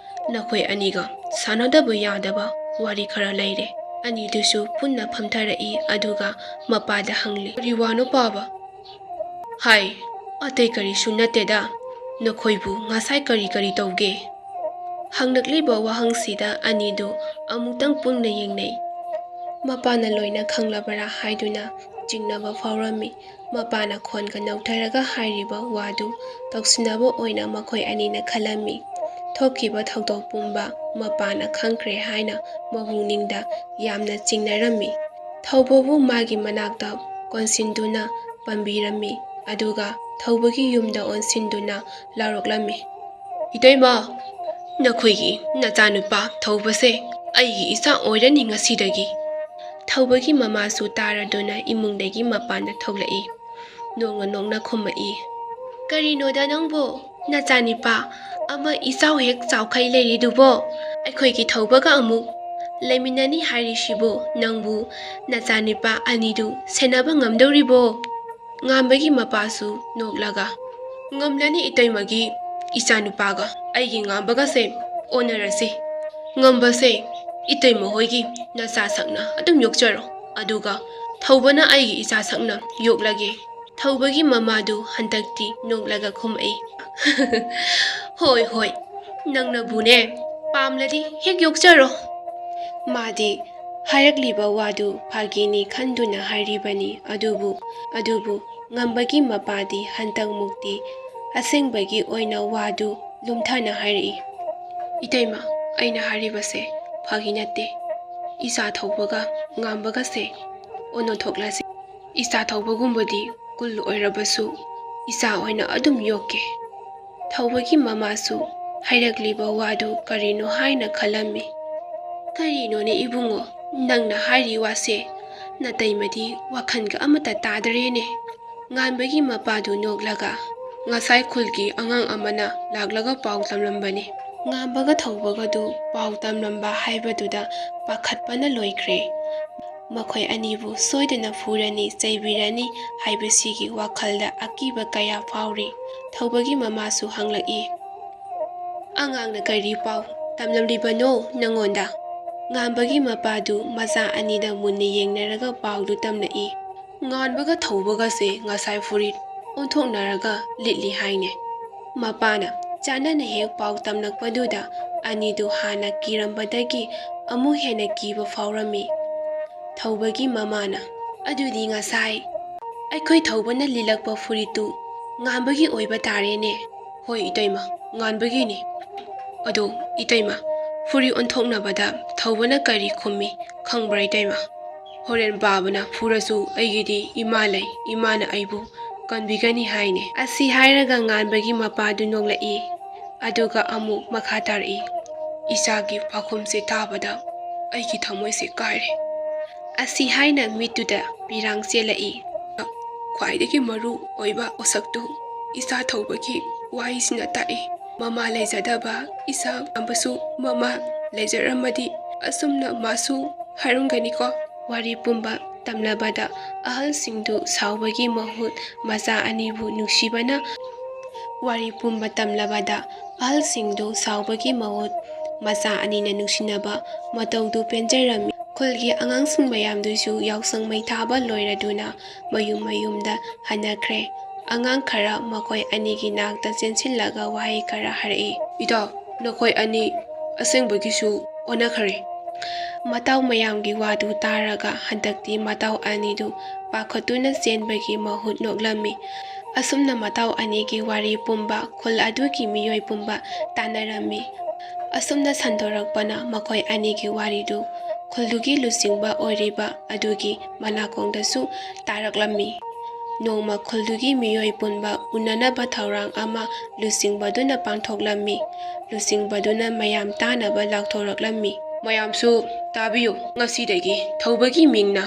ꯅꯈꯣꯏ ꯑꯅꯤꯒ ꯁꯥꯟꯅꯗꯕ ꯌꯥꯗꯕ ꯋꯥꯔꯤ ꯈꯔ ꯂꯩꯔꯦ꯫" ꯑꯅꯤꯗꯨꯁꯨ ꯄꯨꯟꯅ ꯐꯝꯊꯔꯛꯏ, ꯑꯗꯨꯒ ꯃꯄꯥꯗ ꯍꯪꯂꯤ, "ꯀꯔꯤ ꯋꯥꯅꯣ ꯄꯥꯕ?" "ꯍꯥꯏ, ꯑꯇꯩ ꯀꯔꯤꯁꯨ ꯅꯠꯇꯦꯗ, ꯅꯈꯣꯏꯕꯨ ꯉꯁꯥꯏ ꯀꯔꯤ ꯀꯔꯤ ꯇꯧꯒꯦ?" ꯍꯪꯂꯛꯂꯤꯕ ꯋꯥꯍꯪꯁꯤꯗ ꯑꯅꯤꯗꯨ ꯑꯃꯨꯛꯇꯪ ꯄꯨꯟꯅ ꯌꯦꯡꯅꯩ꯫ ꯃꯄꯥꯅ ꯂꯣꯏꯅ ꯈꯪꯂꯕꯔꯥ ꯍꯥꯏꯗꯨꯅ ꯆꯤꯡꯅꯕ ꯐꯥꯎꯔꯝꯃꯤ꯫ ꯃꯄꯥꯅ ꯈꯣꯟꯒ ꯅꯧꯊꯔꯒ ꯍꯥꯏꯔꯤꯕ ꯋꯥꯗꯨ ꯇꯧꯁꯤꯟꯅꯕ ꯑꯣꯏꯅ ꯃꯈꯣꯏ ꯑꯅꯤꯅ ꯈꯜꯂꯝꯃꯤ꯫ ꯊꯣꯛꯈꯤꯕ ꯊꯧꯗꯣꯛ ꯄꯨꯝꯕ ꯃꯄꯥꯅ ꯈꯪꯈ꯭ꯔꯦ ꯍꯥꯏꯅ ꯃꯄꯨꯛꯅꯤꯡꯗ ꯌꯥꯝꯅ ꯆꯤꯡꯅꯔꯝꯃꯤ꯫ ꯊꯧꯕꯕꯨ ꯃꯥꯒꯤ ꯃꯅꯥꯛꯇ ꯀꯣꯟꯁꯤꯟꯗꯨꯅ ꯄꯥꯝꯕꯤꯔꯝꯃꯤ, ꯑꯗꯨꯒ ꯊꯧꯕꯒꯤ ꯌꯨꯝꯗ ꯑꯣꯟꯁꯤꯟꯗꯨꯅ ꯂꯥꯎꯔꯛꯂꯝꯃꯤ, "ꯏꯇꯩꯃ, ꯅꯈꯣꯏꯒꯤ ꯅꯆꯥꯅꯨꯄꯥ ꯊꯧꯕꯁꯦ ꯑꯩꯒꯤ ꯏꯆꯥ ꯑꯣꯏꯔꯅꯤ ꯉꯁꯤꯗꯒꯤ"꯫ ꯊꯧꯕꯒꯤ ꯃꯃꯥꯁꯨ ꯇꯥꯔꯗꯨꯅ ꯏꯃꯨꯡꯗꯒꯤ ꯃꯄꯥꯟꯗ ꯊꯣꯛꯂꯛꯏ꯫ ꯅꯣꯡꯅ ꯅꯣꯡꯅ ꯈꯨꯝꯃꯛꯏ, "ꯀꯔꯤꯅꯣꯗ ꯅꯪꯕꯣ? ꯅꯆꯥꯅꯤꯄꯥ ꯑꯃ ꯏꯆꯥꯎ ꯍꯦꯛ ꯆꯥꯎꯈꯩ ꯂꯩꯔꯤꯗꯨꯕꯣ? ꯑꯩꯈꯣꯏꯒꯤ ꯊꯧꯕꯒ ꯑꯃꯨꯛ ꯂꯩꯃꯤꯟꯅꯅꯤ ꯍꯥꯏꯔꯤꯁꯤꯕꯨ ꯅꯪꯕꯨ ꯅꯆꯥꯅꯤꯄꯥ ꯑꯅꯤꯗꯨ ꯁꯦꯟꯅꯕ ꯉꯝꯗꯧꯔꯤꯕꯣ?" ꯉꯥꯟꯕꯒꯤ ꯃꯄꯥꯁꯨ ꯅꯣꯛꯂꯒ, "ꯉꯝꯂꯅꯤ ꯏꯇꯩꯃꯒꯤ ꯏꯆꯥꯅꯨꯄꯥꯒ ꯑꯩꯒꯤ ꯉꯥꯟꯕꯒꯁꯦ ꯑꯣꯟꯅꯔꯁꯤ꯫ ꯉꯝꯕꯁꯦ ꯏꯇꯩꯃ ꯍꯣꯏꯒꯤ ꯅꯆꯥ ꯁꯛꯅ ꯑꯗꯨꯝ ꯌꯣꯛꯆꯔꯣ, ꯑꯗꯨꯒ ꯊꯧꯕꯅ ꯑꯩꯒꯤ ꯏꯆꯥ ꯁꯛꯅ ꯌꯣꯛꯂꯒꯦ"꯫ ꯊꯧꯕꯒꯤ ꯃꯃꯥꯗꯨ ꯍꯟꯗꯛꯇꯤ ꯅꯣꯛꯂꯒ ꯈꯨꯝꯃꯛꯏ, "ꯍꯣꯏ, ꯍꯣꯏ, ꯅꯪꯅꯕꯨꯅꯦ ꯄꯥꯝꯂꯗꯤ ꯍꯦꯛ ꯌꯣꯛꯆꯔꯣ"꯫ ꯃꯥꯗꯤ ꯍꯥꯏꯔꯛꯂꯤꯕ ꯋꯥꯗꯨ ꯐꯥꯒꯤꯅꯤ ꯈꯟꯗꯨꯅ ꯍꯥꯏꯔꯤꯕꯅꯤ, ꯑꯗꯨꯕꯨ, ꯑꯗꯨꯕꯨ ꯉꯝꯕꯒꯤ ꯃꯄꯥꯗꯤ ꯍꯟꯗꯛꯃꯨꯛꯇꯤ ꯑꯁꯦꯡꯕꯒꯤ ꯑꯣꯏꯅ ꯋꯥꯗꯨ ꯂꯨꯝꯊꯅ ꯍꯥꯏꯔꯛꯏ, "ꯏꯇꯩꯃ, ꯑꯩꯅ ꯍꯥꯏꯔꯤꯕꯁꯦ ꯐꯥꯒꯤ ꯅꯠꯇꯦ꯫ ꯏꯆꯥ ꯊꯧꯕꯒ ꯉꯥꯟꯕꯒꯁꯦ ꯑꯣꯟꯅꯊꯣꯛꯂꯁꯤ꯫ ꯏꯆꯥ ꯊꯧꯕꯒꯨꯝꯕꯗꯤ ꯀꯨꯜ ꯑꯣꯏꯔꯕꯁꯨ ꯏꯆꯥ ꯑꯣꯏꯅ ꯑꯗꯨꯝ ꯌꯣꯛꯀꯦ"꯫ ꯊꯧꯕꯒꯤ ꯃꯃꯥꯁꯨ ꯍꯥꯏꯔꯛꯂꯤꯕ ꯋꯥꯗꯨ ꯀꯔꯤꯅꯣ ꯍꯥꯏꯅ ꯈꯜꯂꯝꯃꯤ꯫ "ꯀꯔꯤꯅꯣꯅꯦ ꯏꯕꯨꯡꯉꯣ, ꯅꯪꯅ ꯍꯥꯏꯔꯤ ꯋꯥꯁꯦ? ꯅꯇꯩꯃꯗꯤ ꯋꯥꯈꯜꯒ ꯑꯃꯠꯇ ꯇꯥꯗ꯭ꯔꯦꯅꯦ"꯫ ꯉꯥꯟꯕꯒꯤ ꯃꯄꯥꯗꯨ ꯅꯣꯛꯂꯒ, "ꯉꯁꯥꯏ ꯈꯨꯜꯒꯤ ꯑꯉꯥꯡ ꯑꯃꯅ ꯂꯥꯛꯂꯒ ꯄꯥꯎ ꯇꯝꯂꯝꯕꯅꯤ"꯫ ꯉꯥꯟꯕꯒ ꯊꯧꯕꯒꯗꯨ ꯄꯥꯎ ꯇꯝꯂꯝꯕ ꯍꯥꯏꯕꯗꯨꯗ ꯄꯥꯈꯠꯄꯅ ꯂꯣꯏꯈ꯭ꯔꯦ꯫ ꯃꯈꯣꯏ ꯑꯅꯤꯕꯨ ꯁꯣꯏꯗꯅ ꯐꯨꯔꯅꯤ, ꯆꯩꯕꯤꯔꯅꯤ ꯍꯥꯏꯕꯁꯤꯒꯤ ꯋꯥꯈꯜꯗ ꯑꯀꯤꯕ ꯀꯌꯥ ꯐꯥꯎꯔꯤ꯫ ꯊꯧꯕꯒꯤ ꯃꯃꯥꯁꯨ ꯍꯪꯂꯛꯏ, "ꯑꯉꯥꯡꯅ ꯀꯔꯤ ꯄꯥꯎ ꯇꯝꯂꯝꯂꯤꯕꯅꯣ ꯅꯪꯉꯣꯟꯗ?" ꯉꯥꯟꯕꯒꯤ ꯃꯄꯥꯗꯨ ꯃꯆꯥ ꯑꯅꯤꯗ ꯃꯨꯟꯅ ꯌꯦꯡꯅꯔꯒ ꯄꯥꯎꯗꯨ ꯇꯝꯂꯛꯏ꯫ ꯉꯥꯟꯕꯒ ꯊꯧꯕꯒꯁꯦ ꯉꯁꯥꯏ ꯐꯨꯔꯤꯠ ꯑꯣꯟꯊꯣꯛꯅꯔꯒ ꯂꯤꯠꯂꯤ ꯍꯥꯏꯅꯦ꯫ ꯃꯄꯥꯅ ꯆꯥꯟꯅꯅ ꯍꯦꯛ ꯄꯥꯎ ꯇꯝꯂꯛꯄꯗꯨꯗ ꯑꯅꯤꯗꯨ ꯍꯥꯟꯅ ꯀꯤꯔꯝꯕꯗꯒꯤ ꯑꯃꯨꯛ ꯍꯦꯟꯅ ꯀꯤꯕ ꯐꯥꯎꯔꯝꯃꯤ꯫ ꯊꯧꯕꯒꯤ ꯃꯃꯥꯅ, "ꯑꯗꯨꯗꯤ ꯉꯁꯥꯏ ꯑꯩꯈꯣꯏ ꯊꯧꯕꯅ ꯂꯤꯜꯂꯛꯄ ꯐꯨꯔꯤꯠꯇꯨ ꯉꯥꯟꯕꯒꯤ ꯑꯣꯏꯕ ꯇꯥꯔꯦꯅꯦ"꯫ "ꯍꯣꯏ ꯏꯇꯩꯃ, ꯉꯥꯟꯕꯒꯤꯅꯤ"꯫ ꯑꯗꯣ ꯏꯇꯩꯃ, ꯐꯨꯔꯤ ꯑꯣꯟꯊꯣꯛꯅꯕꯗ ꯊꯧꯕꯅ ꯀꯔꯤ ꯈꯨꯝꯃꯤ ꯈꯪꯕ꯭ꯔꯥ ꯏꯇꯩꯃ? "ꯍꯣꯔꯦꯟ ꯕꯥꯕꯅ ꯐꯨꯔꯁꯨ ꯑꯩꯒꯤꯗꯤ ꯏꯃꯥ ꯂꯩ, ꯏꯃꯥꯅ ꯑꯩꯕꯨ ꯀꯟꯕꯤꯒꯅꯤ ꯍꯥꯏꯅꯦ"꯫ ꯑꯁꯤ ꯍꯥꯏꯔꯒ ꯉꯥꯟꯕꯒꯤ ꯃꯄꯥꯗꯨ ꯅꯣꯛꯂꯛꯏ꯫ ꯑꯗꯨꯒ ꯑꯃꯨꯛ ꯃꯈꯥ ꯇꯥꯔꯛꯏ, "ꯏꯆꯥꯒꯤ ꯄꯥꯎꯈꯨꯝꯁꯦ ꯇꯥꯕꯗ ꯑꯩꯒꯤ ꯊꯃꯣꯏꯁꯦ ꯀꯥꯏꯔꯦ꯫ ꯑꯁꯤ ꯍꯥꯏꯅ ꯃꯤꯠꯇꯨꯗ ꯄꯤꯔꯥꯡ ꯆꯦꯜꯂꯛꯏ꯫ ꯈ꯭ꯋꯥꯏꯗꯒꯤ ꯃꯔꯨ ꯑꯣꯏꯕ ꯄꯣꯠꯁꯛꯇꯨ ꯏꯆꯥ ꯊꯧꯕꯒꯤ ꯋꯥꯍꯩꯁꯤꯅ ꯇꯥꯛꯏ꯫ ꯃꯃꯥ ꯂꯩꯖꯗꯕ ꯏꯆꯥ ꯑꯃꯁꯨ ꯃꯃꯥ ꯂꯩꯖꯔꯝꯃꯗꯤ ꯑꯁꯨꯝꯅ ꯃꯥꯁꯨ ꯍꯥꯏꯔꯝꯒꯅꯤꯀꯣ"꯫ ꯋꯥꯔꯤ ꯄꯨꯝꯕ ꯇꯝꯂꯕꯗ ꯑꯍꯜꯁꯤꯡꯗꯨ ꯁꯥꯎꯕꯒꯤ ꯃꯍꯨꯠ ꯃꯆꯥ ꯑꯅꯤꯕꯨ ꯅꯨꯡꯁꯤꯕꯅ ꯋꯥꯔꯤ ꯄꯨꯝꯕ ꯇꯝꯂꯕꯗ ꯑꯍꯜꯁꯤꯡꯗꯨ ꯁꯥꯎꯕꯒꯤ ꯃꯍꯨꯠ ꯃꯆꯥ ꯑꯅꯤꯅ ꯅꯨꯡꯁꯤꯅꯕ ꯃꯇꯧꯗꯨ ꯄꯦꯟꯖꯔꯝꯃꯤ꯫ ꯈꯨꯜꯒꯤ ꯑꯉꯥꯡꯁꯤꯡ ꯃꯌꯥꯝꯗꯨꯁꯨ ꯌꯥꯎꯁꯪ ꯃꯩ ꯊꯥꯕ ꯂꯣꯏꯔꯗꯨꯅ ꯃꯌꯨꯝ ꯃꯌꯨꯝꯗ ꯍꯟꯅꯈ꯭ꯔꯦ꯫ ꯑꯉꯥꯡ ꯈꯔ ꯃꯈꯣꯏ ꯑꯅꯤꯒꯤ ꯅꯥꯛꯇ ꯆꯦꯟꯁꯤꯜꯂꯒ ꯋꯥꯍꯩ ꯈꯔ ꯍꯥꯏꯔꯛꯏ꯫ "ꯏꯇꯥꯎ, ꯅꯈꯣꯏ ꯑꯅꯤ ꯑꯁꯦꯡꯕꯒꯤꯁꯨ ꯑꯣꯟꯅꯈ꯭ꯔꯦ"꯫ ꯃꯇꯥꯎ ꯃꯌꯥꯝꯒꯤ ꯋꯥꯗꯨ ꯇꯥꯔꯒ ꯍꯟꯗꯛꯇꯤ ꯃꯇꯥꯎ ꯑꯅꯤꯗꯨ ꯄꯥꯈꯠꯇꯨꯅ ꯆꯦꯟꯕꯒꯤ ꯃꯍꯨꯠ ꯅꯣꯛꯂꯝꯃꯤ꯫ ꯑꯁꯨꯝꯅ ꯃꯇꯥꯎ ꯑꯅꯤꯒꯤ ꯋꯥꯔꯤ ꯄꯨꯝꯕ ꯈꯨꯜ ꯑꯗꯨꯒꯤ ꯃꯤꯑꯣꯏ ꯄꯨꯝꯕ ꯇꯥꯟꯅꯔꯝꯃꯤ꯫ ꯑꯁꯨꯝꯅ ꯁꯟꯗꯣꯔꯛꯄꯅ ꯃꯈꯣꯏ ꯑꯅꯤꯒꯤ ꯋꯥꯔꯤꯗꯨ ꯈꯨꯜꯗꯨꯒꯤ ꯂꯨꯆꯤꯡꯕ ꯑꯣꯏꯔꯤꯕ ꯑꯗꯨꯒꯤ ꯃꯅꯥꯀꯣꯡꯗꯁꯨ ꯇꯥꯔꯛꯂꯝꯃꯤ꯫ ꯅꯣꯡꯃ ꯈꯨꯜꯗꯨꯒꯤ ꯃꯤꯑꯣꯏ ꯄꯨꯝꯕ ꯎꯅꯅꯕ ꯊꯧꯔꯥꯡ ꯑꯃ ꯂꯨꯆꯤꯡꯕꯗꯨꯅ ꯄꯥꯡꯊꯣꯛꯂꯝꯃꯤ꯫ ꯂꯨꯆꯤꯡꯕꯗꯨꯅ ꯃꯌꯥꯝ ꯇꯥꯅꯕ ꯂꯥꯎꯊꯣꯔꯛꯂꯝꯃꯤ꯫ "ꯃꯌꯥꯝꯁꯨ ꯇꯥꯕꯤꯌꯨ, ꯉꯁꯤꯗꯒꯤ ꯊꯧꯕꯒꯤ ꯃꯤꯡꯅ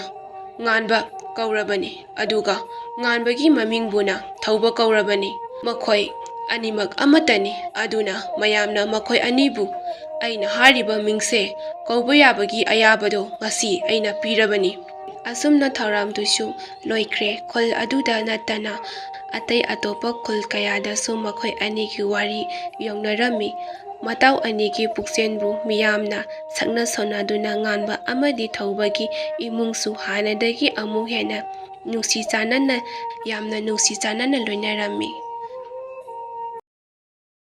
ꯉꯥꯟꯕ ꯀꯧꯔꯕꯅꯤ, ꯑꯗꯨꯒ ꯉꯥꯟꯕꯒꯤ ꯃꯃꯤꯡꯕꯨꯅ ꯊꯧꯕ ꯀꯧꯔꯕꯅꯤ꯫ ꯃꯈꯣꯏ ꯑꯅꯤꯃꯛ ꯑꯃꯠꯇꯅꯤ, ꯑꯗꯨꯅ ꯃꯌꯥꯝꯅ ꯃꯈꯣꯏ ꯑꯅꯤꯕꯨ ꯑꯩꯅ ꯍꯥꯏꯔꯤꯕ ꯃꯤꯡꯁꯦ ꯀꯧꯕ ꯌꯥꯕꯒꯤ ꯑꯌꯥꯕꯗꯣ ꯉꯁꯤ ꯑꯩꯅ ꯄꯤꯔꯕꯅꯤ"꯫ ꯑꯁꯨꯝꯅ ꯊꯧꯔꯝꯗꯨꯁꯨ ꯂꯣꯏꯈ꯭ꯔꯦ꯫ ꯈꯨꯜ ꯑꯗꯨꯗ ꯅꯠꯇꯅ ꯑꯇꯩ ꯑꯇꯣꯞꯄ ꯈꯨꯜ ꯀꯌꯥꯗꯁꯨ ꯃꯈꯣꯏ ꯑꯅꯤꯒꯤ ꯋꯥꯔꯤ ꯌꯧꯅꯔꯝꯃꯤ꯫ ꯃꯇꯥꯎ ꯑꯅꯤꯒꯤ ꯄꯨꯛꯆꯦꯜꯕꯨ ꯃꯤꯌꯥꯝꯅ ꯁꯛꯅ ꯁꯣꯟꯅꯗꯨꯅ ꯉꯥꯟꯕ ꯑꯃꯗꯤ ꯊꯧꯕꯒꯤ ꯏꯃꯨꯡꯁꯨ ꯍꯥꯟꯅꯗꯒꯤ ꯑꯃꯨꯛ ꯍꯦꯟꯅ ꯅꯨꯡꯁꯤ ꯆꯥꯟꯅꯅ, ꯌꯥꯝꯅ ꯅꯨꯡꯁꯤ ꯆꯥꯟꯅꯅ ꯂꯣꯏꯅꯔꯝꯃꯤ꯫